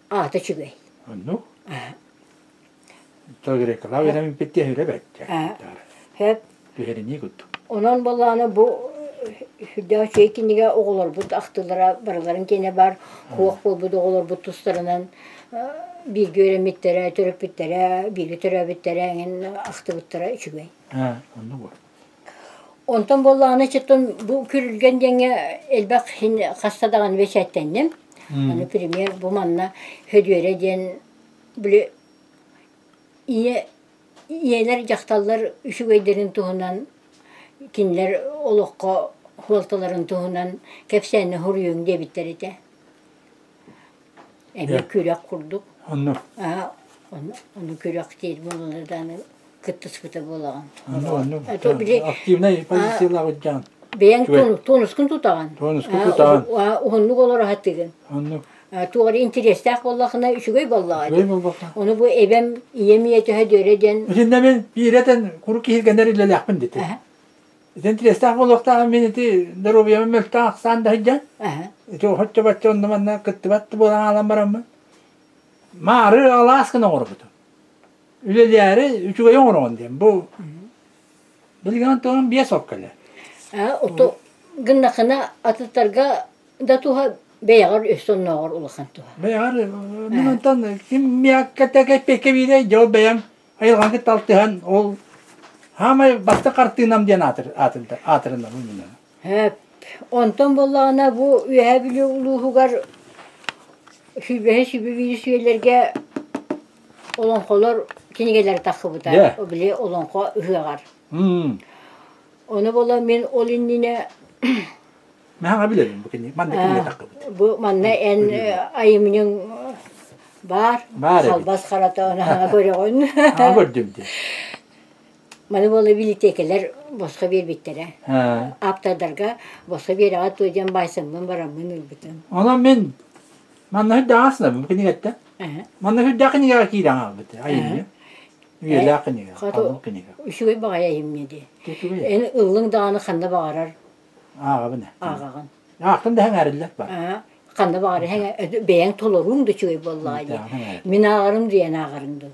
Speaker 2: аата үчүгэй.
Speaker 1: Оннук. Грекалаа үөрэммиппит диэн үрэ бэттэ.
Speaker 2: Хөп.
Speaker 1: Түһэринии курдук.
Speaker 2: Онон буоллаҕына бу сүрдээх үчүгэй кинигэ оҕолорбут ахтыылара барыларын киэнэ баар суох буолбут оҕолорбут тустарынан бииргэ үөрэммиттэрэ, төрөппүттэрэ, бииргэ төрөөбүттэрэ эҥин ахтыбыттара үчүгэй.
Speaker 1: Оннук буол.
Speaker 2: Онтон буоллаҕына четтон бу Күрүлгэн диэҥҥэ элбэх син хаста даҕаны бэчээттэнним. Аны пример бу манна Хөдүөрэ диэн били ийэ ийэлэр дьахталлар үчүгэйдэрин туһунан кинилэр олоххо суолталарын туһунан кэпсээннэ суруйуҥ диэбиттэр этэ. Эмиэ күрэх курдук.
Speaker 1: Онно.
Speaker 2: Ону күрэх диир буолалар даҕаны кыттыспыта буолаҕын.
Speaker 1: Онно онно. Активнай позициялаах дьон.
Speaker 2: Бэйэҥ тонускун тутаҕын.
Speaker 1: Тонускун тутаҕын.
Speaker 2: Уһуннук олоро сатыыгын.
Speaker 1: Оннук.
Speaker 2: Туох эрэ интэриэстээх буоллахына үчүгэй буоллаҕа
Speaker 1: Үчүгэй буолбакка.
Speaker 2: Ону бу эбэм ийэм ийэтэ Дөөрэ диэн
Speaker 1: Итиннэ мин биирэтэн куруук киһиргэнэр үлэлээхпин дити. Ити интэриэстээх буолуохтаах мин ити доруобуйабын мөлтөх ахсаан да сылдьан. Ити оччо-бачча онно-манна кыттыбат да буолан хаалан бараммын. Маары алаас гына оҥорбутум. Үлэлээри үчүгэй оҥороҕун диэн. Бу билигин онтон биэс ок кэлэр.
Speaker 2: Ото гыннахына атыттарга да туһа бэйэҕэр өссө оннооҕор улахан туһа.
Speaker 1: Бэйэҕэр мин онтон ким миэхэ кэппиэккэ биирэй дьол бэйэм айылҕаны кытта алтыһан ол хаамай бастакы хартыынам диэн аатыр аатырынабын мин.
Speaker 2: Хөп. Онтон буоллаҕына бу Үөһээ Бүлүү улууһугар сүүрбэһи сүүрбэ биирис үйэлэргэ олоҥхолор кинигэлэрэ тахсыбыта. Били олоҥхо ыһыаҕар. Ону буола мин ол иннинэ
Speaker 1: Мэһэҥэ билэбин бу кини манна кинигэ таххыбыт.
Speaker 2: Бу манна эн айымньыҥ баар.
Speaker 1: Баар эбит.
Speaker 2: Халбас харата ону хаҥа көрөҕүн.
Speaker 1: Хаҥа көрдүм дии.
Speaker 2: Маны буола билитиэкэлэр босхо биэрбиттэрэ. Ааптардарга босхо биэрэҕэ туо диэн баайсаммын бараммын ылбытым.
Speaker 1: Онон мин манна үрдээх аснабын бу кинигэттэн. Манна үрдээх кинигэҕэ киирэн хаалбыт айымньы. Үйэлээх кинигэ, халыҥ кинигэ.
Speaker 2: Үчүгэй баҕайы айымньы дии. Эн ыллыҥ даҕаны ханна баҕарар
Speaker 1: Ааҕабын ээ.
Speaker 2: Ааҕаҕын.
Speaker 1: Аахтым да эҥээриллэр бар.
Speaker 2: Ханна баҕарар бэйэҥ толорууҥ да үчүгэй буоллаҕа дии. Мин ааҕарым диэн ааҕарыҥ дуу.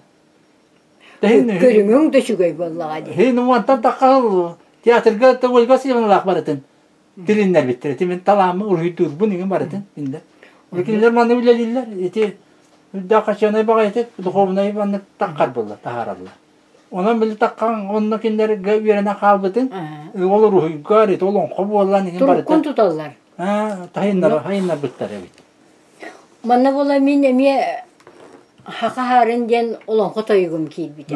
Speaker 2: Көрүҥүҥ да үчүгэй буоллаҕа дии.
Speaker 1: Хин уонтан тахха театрга Ольга Сивановлаах барытын тилиннэрбиттэр. Ити мин талааммын уруһуйдуурбун иҥин барытын кинилэр. Кинилэр манна үлэлииллэр. Ити үрдээх хачыанай баҕайытык духовнай маннык таххар буолла таһаараллар. Онон били таххан онно кинилэргэ үөрэнэн хаалбытын ол уруһуйга ити олоҥхо буолан иҥин барытын
Speaker 2: Туруккун туталлар.
Speaker 1: Таһыннар таһыннарбыттар эбит.
Speaker 2: Манна буола мин эмиэ Хаха Хаарын диэн олоҥхо тойугум киирбитэ.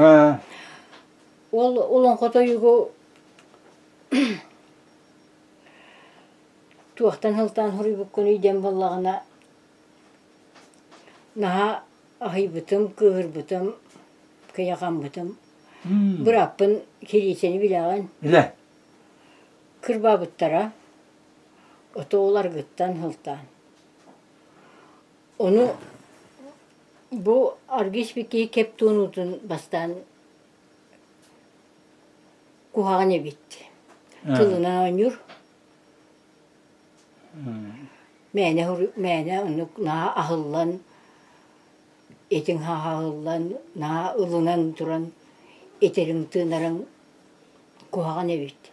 Speaker 2: Ол олоҥхо тойугу туохтан сылтаан суруйбуккунуй диэн буоллаҕына наһаа аһыйбытым, кыыһырбытым, кыйахаммытым. Бырааппын Кириисэни билэҕин?
Speaker 1: Билэ.
Speaker 2: Кырбаабыттара. Ото ол аргыттан сылтаан. Ону бу аргы испит киһи кэп туонуутун бастаан куһаҕан эбит. Тылынан оонньуур. Мээнэ мээнэ оннук наһаа аһыллан, этиҥ аһыллан, наһаа ылынан туран этэриҥ-тыынарыҥ. Куһаҕан эбит.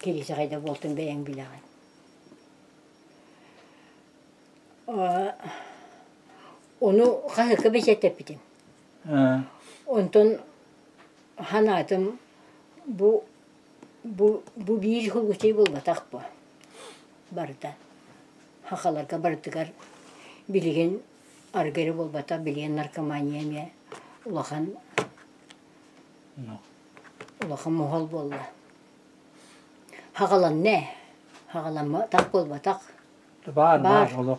Speaker 2: Кириисэ хайда буолтун бэйэҥ билэҕин. Ону хаһыакка бэчээттэппитим. Онтон санаатым бу бу бу биир случай буолбатах буо барыта. Сахаларга барытыгар билигин арыгы эрэ буолбатах, билигин наркомания эмиэ улахан улахан моһол буолла. Хаҕаланна ээ, хаҕаламматах буолбатах.
Speaker 1: Баар, баар олох.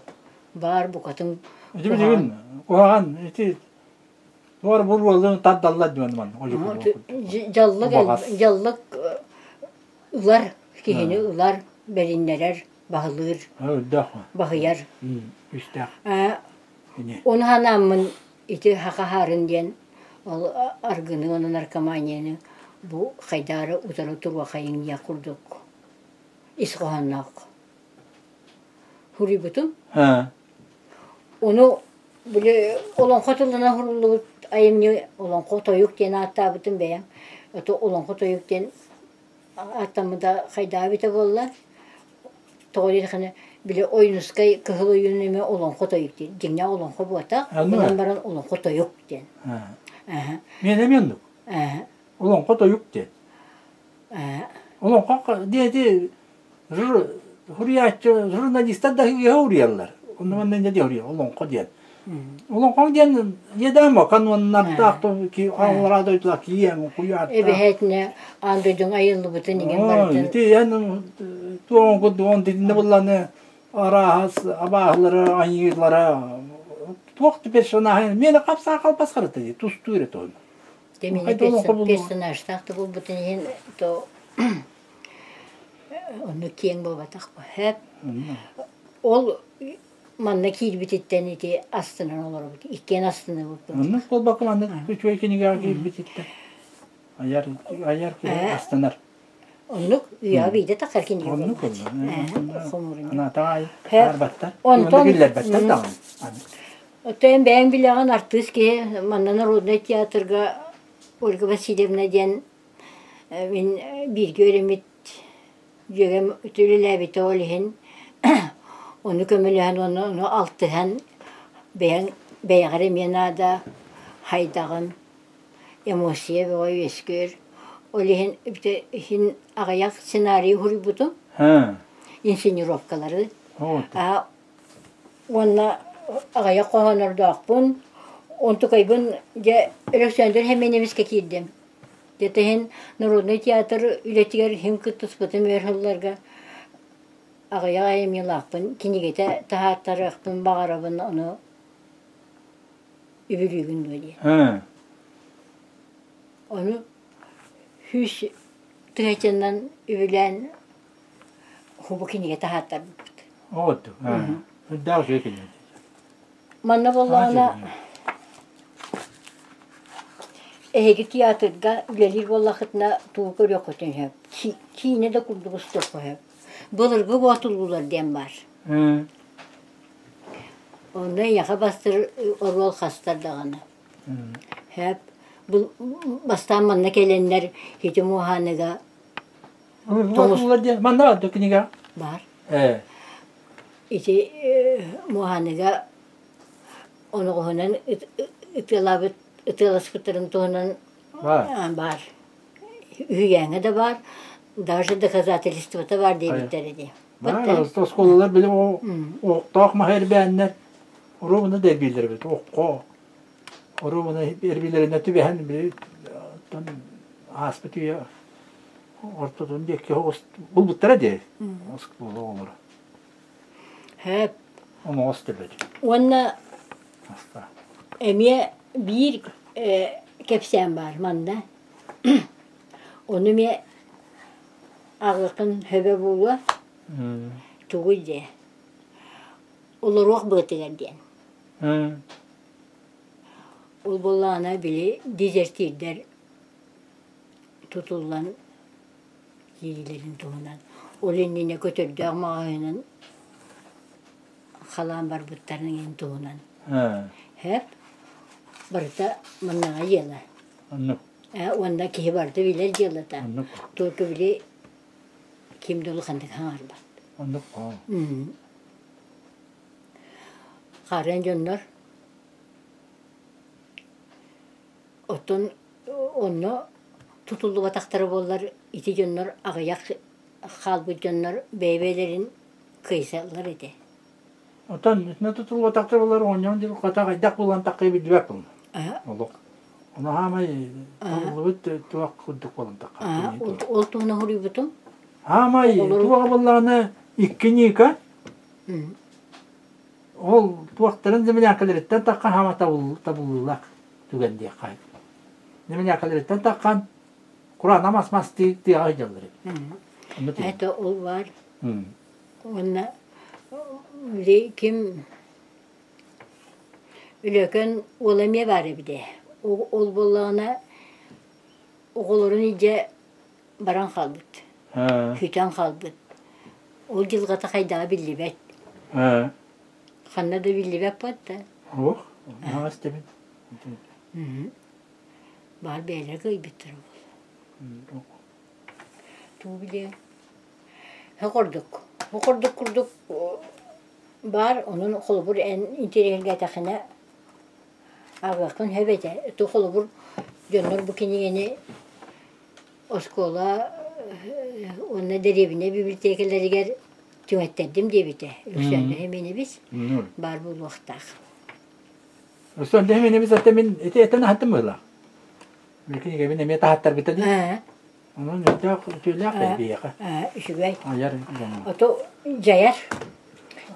Speaker 2: Баар букатын
Speaker 1: Ити билигин куһаҕан ити туор буруолун тардаллар диэн ман
Speaker 2: Дьаллык дьаллык ылар киһини ылар, бэриннэрэр, баһылыыр, баһыйар.
Speaker 1: Үстээх.
Speaker 2: Ону санааммын ити хахаһаарын диэн ол аргыны уонна наркоманияны бу хайдаары утары туруохайыҥ диэх курдук ис хоһоонноох суруйбутум. Ону били олоҥхо тылынан суруллубут айымньы олоҥхо тойук диэн ааттаабытым бэйэм. Это олоҥхо тойук диэн ааттаммыта хайдаа эбитэ буолла. Тоҕо диэтэххинэ, били Ойуунускай Кыһыл ойуун эмиэ олоҥхо тойук диэн. Дьиҥнээх олоҥхо буотах, гынан баран олоҥхо тойук диэн.
Speaker 1: Миэнэ эмиэ оннук. Олоҥхо тойук диэн. Олоҥхо диэти суруйааччы журналистар да үөһэ уруйаллар. Онно манна инньэ диэн олоҥхо диэн. Олоҥхо диэн иэдээн каноннардаах аллараа дойдулар киэҥ куйааттаах.
Speaker 2: Эбэһээтинэ аан дойдуҥ айыллыбытын иҥэн барытын.
Speaker 1: Ити эн туоҕун курдук он дитинне булланы арааһа абааһылара айыылара туох да персонажы миэнэ хапсаа халбас харата дии тустуу эрэ туһун.
Speaker 2: Дэмини персонажтаах да буолбутун иһин то онно киэҥ буолбатах сөп. Ол манна киирбититтэн ити астынан олоробут. Иккиэн астынабыт.
Speaker 1: Оннук буолбакка маннык үчүгэй кинигэҕэ киирбититтэн айар айар киһи астынар.
Speaker 2: Оннук үйэҕэ биирдэ тахсар кинигэ
Speaker 1: Оннук
Speaker 2: хомуурунньук.
Speaker 1: Анаатаҕай арбаттар. Онтон киллэрбэттэр даҕаны.
Speaker 2: Оттон бэйэҥ билэҕин артыыс киһи манна народнай театрга Ольга Васильевна диэн мин бииргэ үөрэммит дьүөгэм үлэлээбитэ ол иһин ону көмөлөһөн уонна ону алтыһан бэйэҥ бэйэҕэр эмиэ наада хайдаҕын эмоция бөҕө үөскүүр ол иһин иһин аҕыйах сценарий суруйбутум инсценировкалары уонна аҕыйах хоһооннордоохпун онтукайбын дьэ Өлөксөөндүр Хэмиэнэбискэ киирдим Дьэ иһин народнай театр үлэтигэр иһин кыттыспытым өр сылларга аҕыйах айымньылаахпын, кинигэтэ таһааттарыахпын баҕарабын, ону үбүлүүгүн дуо диэн. Ону 100 тыһыынчанан үбүлээн хубу кинигэ таһааттарбыппыт.
Speaker 1: Вот. Үрдээх үчүгэй кинигэ.
Speaker 2: Манна буоллаҕына эһиги театрга үлэлиир буоллаххытына тугу көрүөххүтүн сөп. Киинэ да курдук устуохха сөп. Былыргы боотулуулар диэн баар. Онно эйиэхэ бастыр оруол хастар даҕаны. Сөп. Бастаан манна кэлэннэр ити муоһааныга
Speaker 1: Боотулуулар диэн манна баар дуо кинигэҕэ?
Speaker 2: Баар. Ити муоһааныга оноҕоһунан ытыалаабыт ытыаласпыттарын туһунан баар. Үһүйээҥҥэ да баар, даже доказательствота баар диэбиттэр ини.
Speaker 1: Баар, оскуолалар били оохтоох маһы эрбээннэр оруобуна да эрбииллэр эбит. Окко оруобуна эрбиилэринэ түбэһэн били ааспыт үйэ ортотун диэки булбуттара дии оскуола оҕолоро.
Speaker 2: Сөп.
Speaker 1: Оноҕос төбөт.
Speaker 2: Уонна эмиэ биир кэпсээн баар манна. Ону эмиэ аҕыаххын сөбө буолуо. Тугуй диэ. Олоруох быатыгар диэн. Ол буоллаҕына били дезертирдэр тутуллан киириилэрин туһунан ол иннинэ көтөрдөөх маҕаһыынын халаан барбыттарын иһин туһунан. Сөп. Барыта маннаҕа дьыала.
Speaker 1: Оннук.
Speaker 2: Уонна киһи барыта билэр дьыалата.
Speaker 1: Оннук.
Speaker 2: Только били ким да улаханнык хаҥарбат.
Speaker 1: Оннук.
Speaker 2: Хаарыан дьоннор Оттон онно тутуллубатахтара буоллар ити дьоннор аҕыйах хаалбыт дьоннор бэйэ-бэйэлэрин кыайсаллар этэ.
Speaker 1: Оттон итиннэ тутуллубатахтара буоллар оонньоон дьыл хата хайдах булан таххай билбэт буолла. Олох. Ону хаамай табыллыбыт туох курдук буолан тахха.
Speaker 2: Ол туһунан суруйбутум.
Speaker 1: Хаамай туоҕа буоллаҕына икки ньыыка Ол туохтарын землянкаларыттан таххан хаама табыллыылаах түгэн диэххэ. Землянкаларыттан таххан кураана мас-мастыы тыаҕа сылдьаллар эбит.
Speaker 2: Это ол баар. Уонна били ким Өлөкөн уола эмиэ баар эбит ээ. Ол буоллаҕына оҕолорун илдьэ баран хаалбыт, сүтэн хаалбыт. Ол дьылҕата хайдаҕа биллибэт. Ханна да биллибэт да.
Speaker 1: Ох, наҕас тэбин.
Speaker 2: Баар бэйэлэрэ кыайбыттар ол. Туу билиэ. Хокордук. Хокордук курдук баар, онон холобур эн интэриэһиргээтэххинэ ааҕыаххын сөп этэ. Ту холобур дьоннор бу кинигэни Оскуола уонна дэриэбинэ бибилитиэкэлэригэр түҥэттэрдим диэбитэ. Өксөөндөһө Минибис баар буолуохтаах.
Speaker 1: Өксөөндөһө Минибис аты мин ити этэн аһаттым быһыылаах. Били кинигэбин эмиэ таһаттарбыта дии. Онон өйдөөх үтүөлээх биһиэхэ.
Speaker 2: Үчүгэй.
Speaker 1: Айар дьоҥҥо.
Speaker 2: Ото дьайар.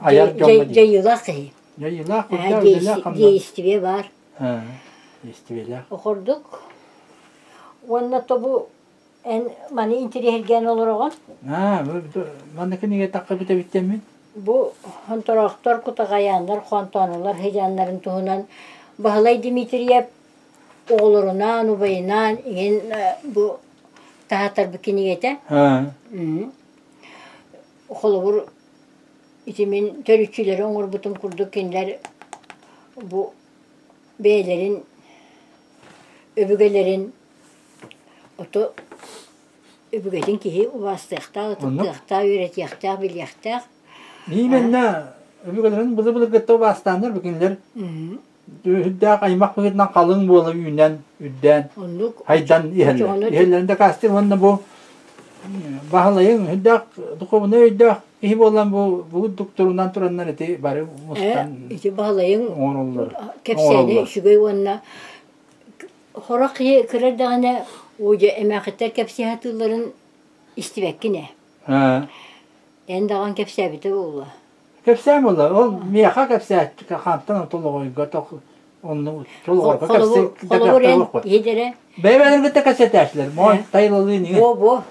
Speaker 1: Айар дьоҥҥо дии.
Speaker 2: Дьайыылаах киһи.
Speaker 1: Дьайыылаах, курдаах, үлэлээх хамнас.
Speaker 2: Действие баар.
Speaker 1: Действиелээх.
Speaker 2: Окурдук Уонна тобу эн маны интириэһиргээн олороҕун?
Speaker 1: Аа, манна кинигэ таххыбыт эбиттэммин.
Speaker 2: Бу хонтороохтор, кутаҕайааннар, хонтоонулар сыдьааннарын туһунан Баһылай Дмитриев оҕолорунаан, убайынаан иҥин бу таһааттарбыт кинигэтэ. Холобур, ити мин төрүччүлэри оҥорбутум курдук кинилэр бу бэйэлэрин өбүгэлэрин ото өбүгэтин киһи убаастыахтаах, ытыктыахтаах, үөрэтиэхтээх, билиэхтээх.
Speaker 1: Именно өбүгэлэрин былыр-былыргыттан убаастааннар бу кинилэр үрдээх аймах быһыытынан халыҥ буола үүнэн, үрдээн, хайдан иһэллэр. Иһэллэрин дакаастыыр уонна бу Баһылайыҥ үрдээх духуобунай өйдөөх киһи буолан бу бу докторунан тураннар ити бары мустан
Speaker 2: ити Баһылайыҥ
Speaker 1: оҥороллор.
Speaker 2: Кэпсээнэ үчүгэй уонна Хорох киһи кыра эрдэҕинэ уу дьэ эмээхиттэр кэпсии сатыылларын истибэккин ээ. Эн даҕаны кэпсээбитэ буолуо.
Speaker 1: Кэпсээн буолла. Ол миэхэ кэпсээччи хантан толоҕойго онну толоҕойго кэпсээ
Speaker 2: Холобур эн иһит
Speaker 1: Бэйэ-бэйэлэрин кытта кэпсэтээччилэр. Моой тайылалыын иҥин.
Speaker 2: Бо-бо.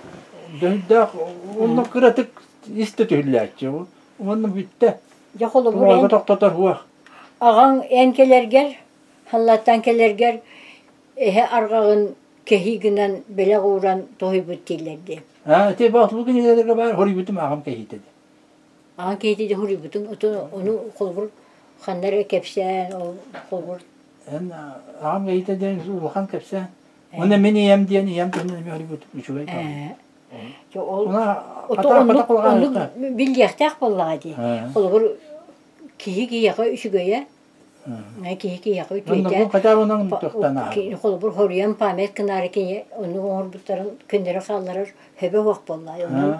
Speaker 1: Дөйдөөх онно кыратык истэ түһүллээччи. Уонна бүттэ.
Speaker 2: Дьэ холобур эн
Speaker 1: тохтотор уох.
Speaker 2: Аҕаҥ эн кэлэргэр Халлааттан кэлэргэр эһэ арҕаҕын кэһии гынан бэлэх ууран тоһуйбут дииллэр дии.
Speaker 1: Аа, ити боотулуу кинигэлэргэ баар хоруйбутум аҕам кэһиитэ дии.
Speaker 2: Аҕам кэһиитэ дии хоруйбутуҥ, ону холобур ханна эрэ кэпсээн, ол холобур
Speaker 1: Эн аҕам кэһиитэ диэн улахан кэпсээн. Уонна мин ийэм диэн ийэм туһунан эмиэ хоруйбутум үчүгэй
Speaker 2: Ээ. Ол оннук оннук биллиэхтээх буоллаҕа дии. Холобур киһи киһиэхэ үчүгэйэ Киһи киһиэхэ үтүөтэ холобур хоруйан память гынаары кини оннук оҥорбуттарын көннөрө хаалларар сөбө суох буолла. Онон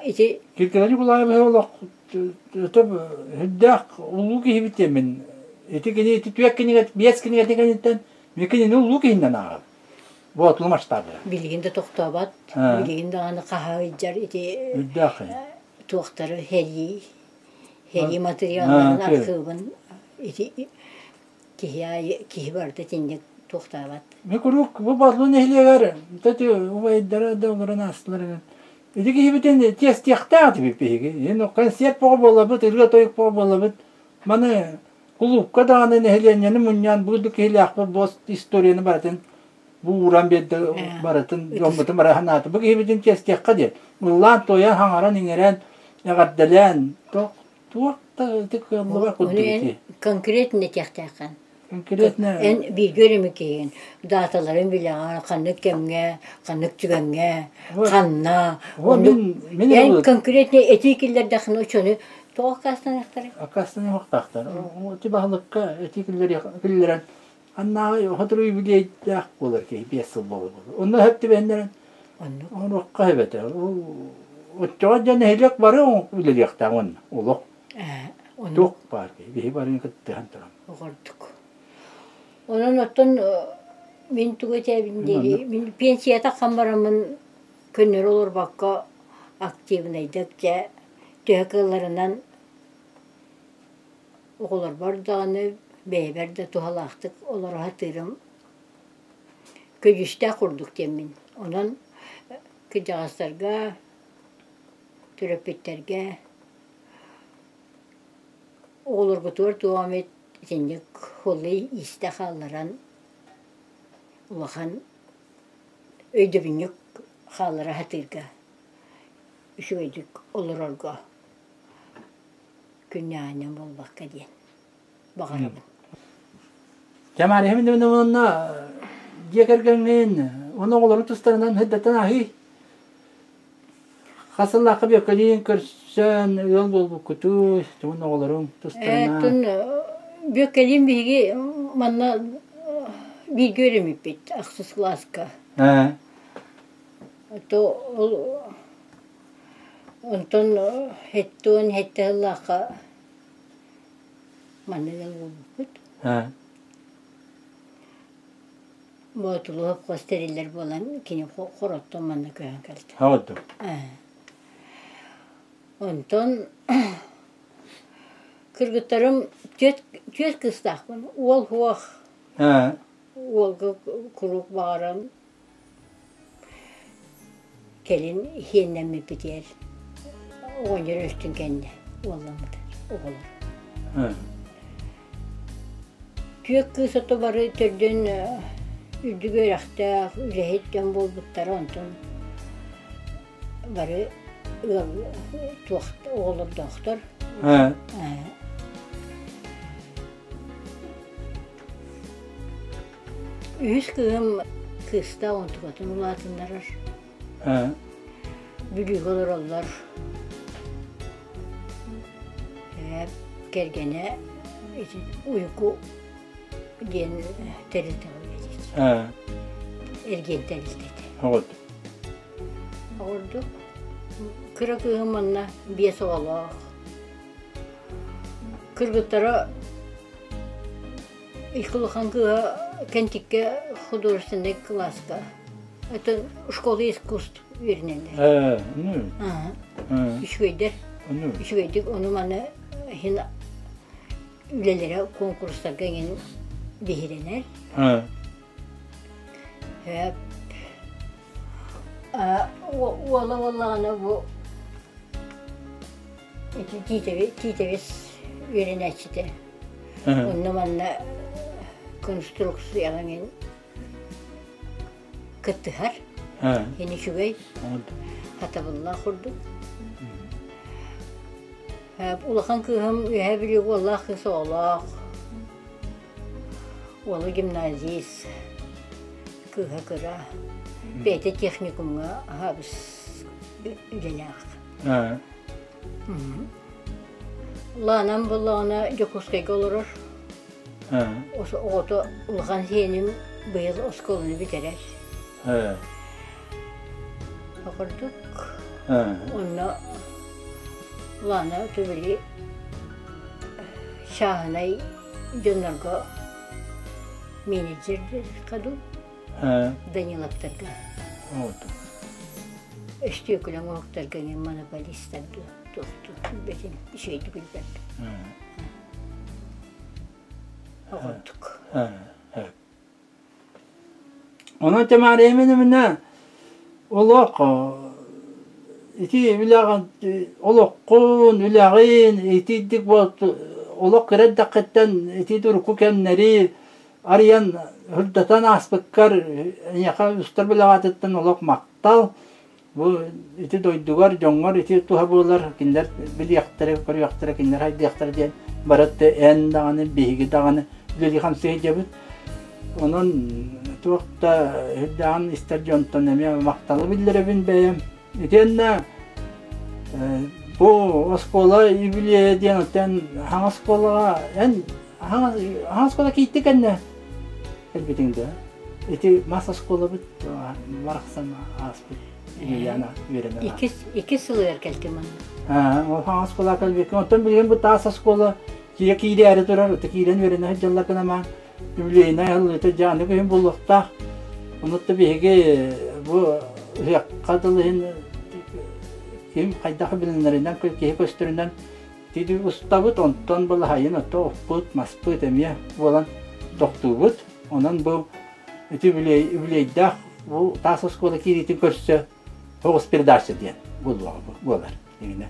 Speaker 2: ити
Speaker 1: Киркэлэри Николаевич олох үрдээх улуу киһибит диэммин. Ити кини ити түөрт кинигэ биэс кинигэтин кэнниттэн мин кинини улуу киһинэн ааҕабын. Боотулу масштабыгар.
Speaker 2: Билигин да тохтообот, билигин даҕаны хаһа ыйдьар ити
Speaker 1: Үрдээх
Speaker 2: туохтары сэрии Сэрии матырыйаалларын архыыбын ити киһи аайы киһи барыта итинник туохтаабат.
Speaker 1: Мин куруук бу Боотулуу нэһилиэгэр ити убайдара да олорон аастылар эбит. Ити киһибитин тиэстиэхтээх этибит биһиги. Ин концерт бөҕө буолабыт, ырыа-тойук бөҕө буолабыт. Маны кулуупка даҕаны нэһилиэнньэни мунньан бу киһилээхпит бу историяны барытын бу ууран биэрдэ барытын дьоммутун бары санаата. Бу киһибитин чиэстиэххэ диэн. Ыллаан-туойан, хаҥаран-иҥэрэн, эҕэрдэлээн, туох да ити кыаллыбат курдук ити.
Speaker 2: Конкретно этиэхтээххин.
Speaker 1: Конкретно
Speaker 2: Эн бииргэ үөрэммит киһигин дааталарын билэҕин, ханнык кэмҥэ, ханнык түгэҥҥэ, ханна.
Speaker 1: Оннук мин
Speaker 2: Эн конкретно этии киллэрдэххинэ оччону тоҕо аккаастаныахтарай?
Speaker 1: Аккаастаныахтаахтар. Ити баһылыкка этии киллэрэн аннааҕы сотору юбилейдаах буолар киһи 5 сыл буолар. Онно сөп түбэһиннэрэн
Speaker 2: Оннук.
Speaker 1: Оҥоруохха сөп этэ. Оччоҕо дьэ нэһилиэк бары үлэлиэхтээх уонна олох.
Speaker 2: Оннук.
Speaker 1: Туох баар киһи биһи барыны кыттыһан туран.
Speaker 2: Оҕордук. Онон оттон мин тугу этээбин диэри, мин пенсията хан бараммын көннөрү олорбокко активнайдык дьэ төһө кыалларынан оҕолорбор даҕаны бэйэбэр да туһалаахтык олоро сатыырым көдьүүстээх курдук диэммин. Онон кырдьаҕастарга, төрөппүттэргэ Оҕолоргутугар туох эмит итинник холлой иистэ хаалларан улахан өйдөбүнньүк хааллара сатыырга, үчүгэйдик олорорго күннээҕинэн буолбакка диэн баҕарабын.
Speaker 1: Дьэ Мария уонна дьиэ кэргэҥҥин уонна оҕолорун тустарынан сырдатан аһый. Хас сыллаахха Бүөккэлиин көрсөн ыал буолбуккутуй, тугун оҕолоруҥ тустарынан?
Speaker 2: Оттон Бүөккэлиин биһиги манна бииргэ үөрэммиппит ахсыс кылааска. То ол онтон хэттуон хэттэ сыллаахха манна ыал буолбуппут. Боотулуһап хос тэриллэр буолан кини хороттон манна көһөн кэлтэ.
Speaker 1: Хаҕыттым.
Speaker 2: Онтон кыргыттарым түөрт кыыстаахпын. Уол суох. Уолга куруук баҕаран кэлин иһиэннэммиппитигэр оҕонньор өлтүн кэннэ уолламмыта оҕолор. Түөрт кыыс ото бары төрдүн үрдүк үөрэхтээх, үлэһит дьон буолбуттара, онтон бары ыал туох оҕолордоохтор. Үһүс кыыһым кыыстаах онтукатын улаатыннарар. Бүлүүгэ олороллор. Кэргэнэ ити Уйгу диэн тэрилтэҕэ үлэлиир. Эргиэн тэрилтэтэ. Оҕордук. Кыра кыыһым манна биэс оҕолоох. Кыргыттара Икки улахан кыыһа Кэнтиккэ художественнай кылааска это школа искусств үөрэнэллэр. Үчүгэйдэр. Үчүгэйдик ону-маны иһин үлэлэрэ куонкурустарга иҥин биһирэнэр. Уола буоллаҕына бу ити Тиитэбис үөрэнээччитэ. Онно манна конструкцияҕа мин кыттыһар. Ин үчүгэй, хатабыллаах курдук. Улахан кыыһым Үөһээ Бүлүү уоллаах кыыс оҕолоох. Уола гимназист, кыыһа кыра. Бэйэтэ техникумҥа аһаабыс үлэлээх. Лаанам буоллаҕына Дьокуускайга олорор. Оҕото улахан сиэним быйыл оскуоланы бүтэрэр. Курдук онно Лаана түбүли чааһынай дьоннорго менеджер дуу Даниловтарга өстүөкүлэ оҥоһуктарга монополистар дуу туохтуу билбэтим үчүгэйдик билбэппин оҕордук
Speaker 1: Онон Тамара Емельяновна олох ити үлэҕин олоххун, үлэҕин итиитик олох кыра эрдэххиттэн ити урукку кэмнэри арыйан сырдатан ааспыккар эйиэхэ устар үлэҕититтэн олох махтал. Бу ити дойдугар, дьоҥҥор ити туһа буолар, кинилэр билиэхтэрэ, көрүөхтэрэ, кинилэр хайдыахтара диэн барыта эн даҕаны, биһиги даҕаны үлэлии-хамсыы сылдьабыт. Онон туох да үрдээҕин истэр дьонтон эмиэ махталы биллэрэбин бэйэм. Итиэннэ бу оскуола юбилейа диэн оттон хаҥас оскуолаҕа эн хаҥас оскуола киирдэ кэннэ кэлбитиҥ да ити мас оскуолабыт барахсан ааспыт Ильяна үөрэнэн
Speaker 2: Иккис иккис сылыгар кэлтим
Speaker 1: онно. Ол хаҥас оскуола кэлбиккин. Оттон билигин бу таас оскуола киирэ киирээри турар, ото киирэн үөрэнэ сылдьаллар гынамаан юбилейнай аһыллыыта дьэ аны күһүн буолуохтаах. Онуттан биһиги бу ыһыахха дылы иһин ким хайдах билинэринэн киһи көстөрүнэн тиди устабыт, онтон былаһайын ото оппут, маспыт эмиэ буолан тохтуубут. Онон бу ити үбүлүөйдээх бу таас оскуола киириитин көрсө тоҕус передача диэн буолуоҕа буолар иҥинэ.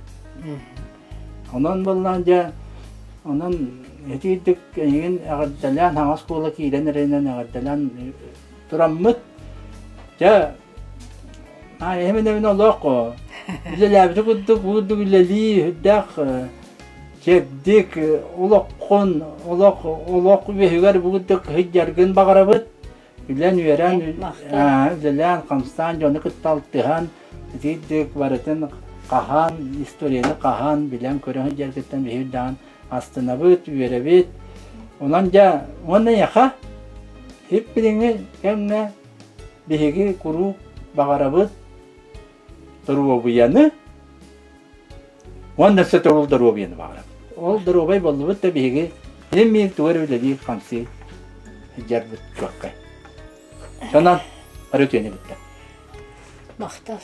Speaker 1: Онон буоллаан дьэ онон итиитик эйигин эҕэрдэлээн хаҥас оскуола киирэн эрэнэн эҕэрдэлээн тураммыт дьэ эһэмин эбин олох үлэлээбити курдук курдук үлэлии үрдээх чэбдик олоххун олох олох үөһүгэр бу курдук сылдьаргын баҕарабыт үлэн үөрэн үлэлээн хамсаан дьону кытта алтыһан итирдик барытын хаһан историяны хаһан билэн көрөн сылдьаргыттан биһиги даҕан астынабыт үөрэбит онон дьэ уонна эйиэхэ ип билиҥҥи кэмҥэ биһиги куруук баҕарабыт доруобуйаны уонна өссө төгүл доруобуйаны баҕарабыт. Ол доруобай буоллубут да биһиги син-биир тугу эрэ үлэлии хамсыы сылдьарбыт чуоккай. Сонон бары үтүөнү бүттэ.
Speaker 3: Махтал.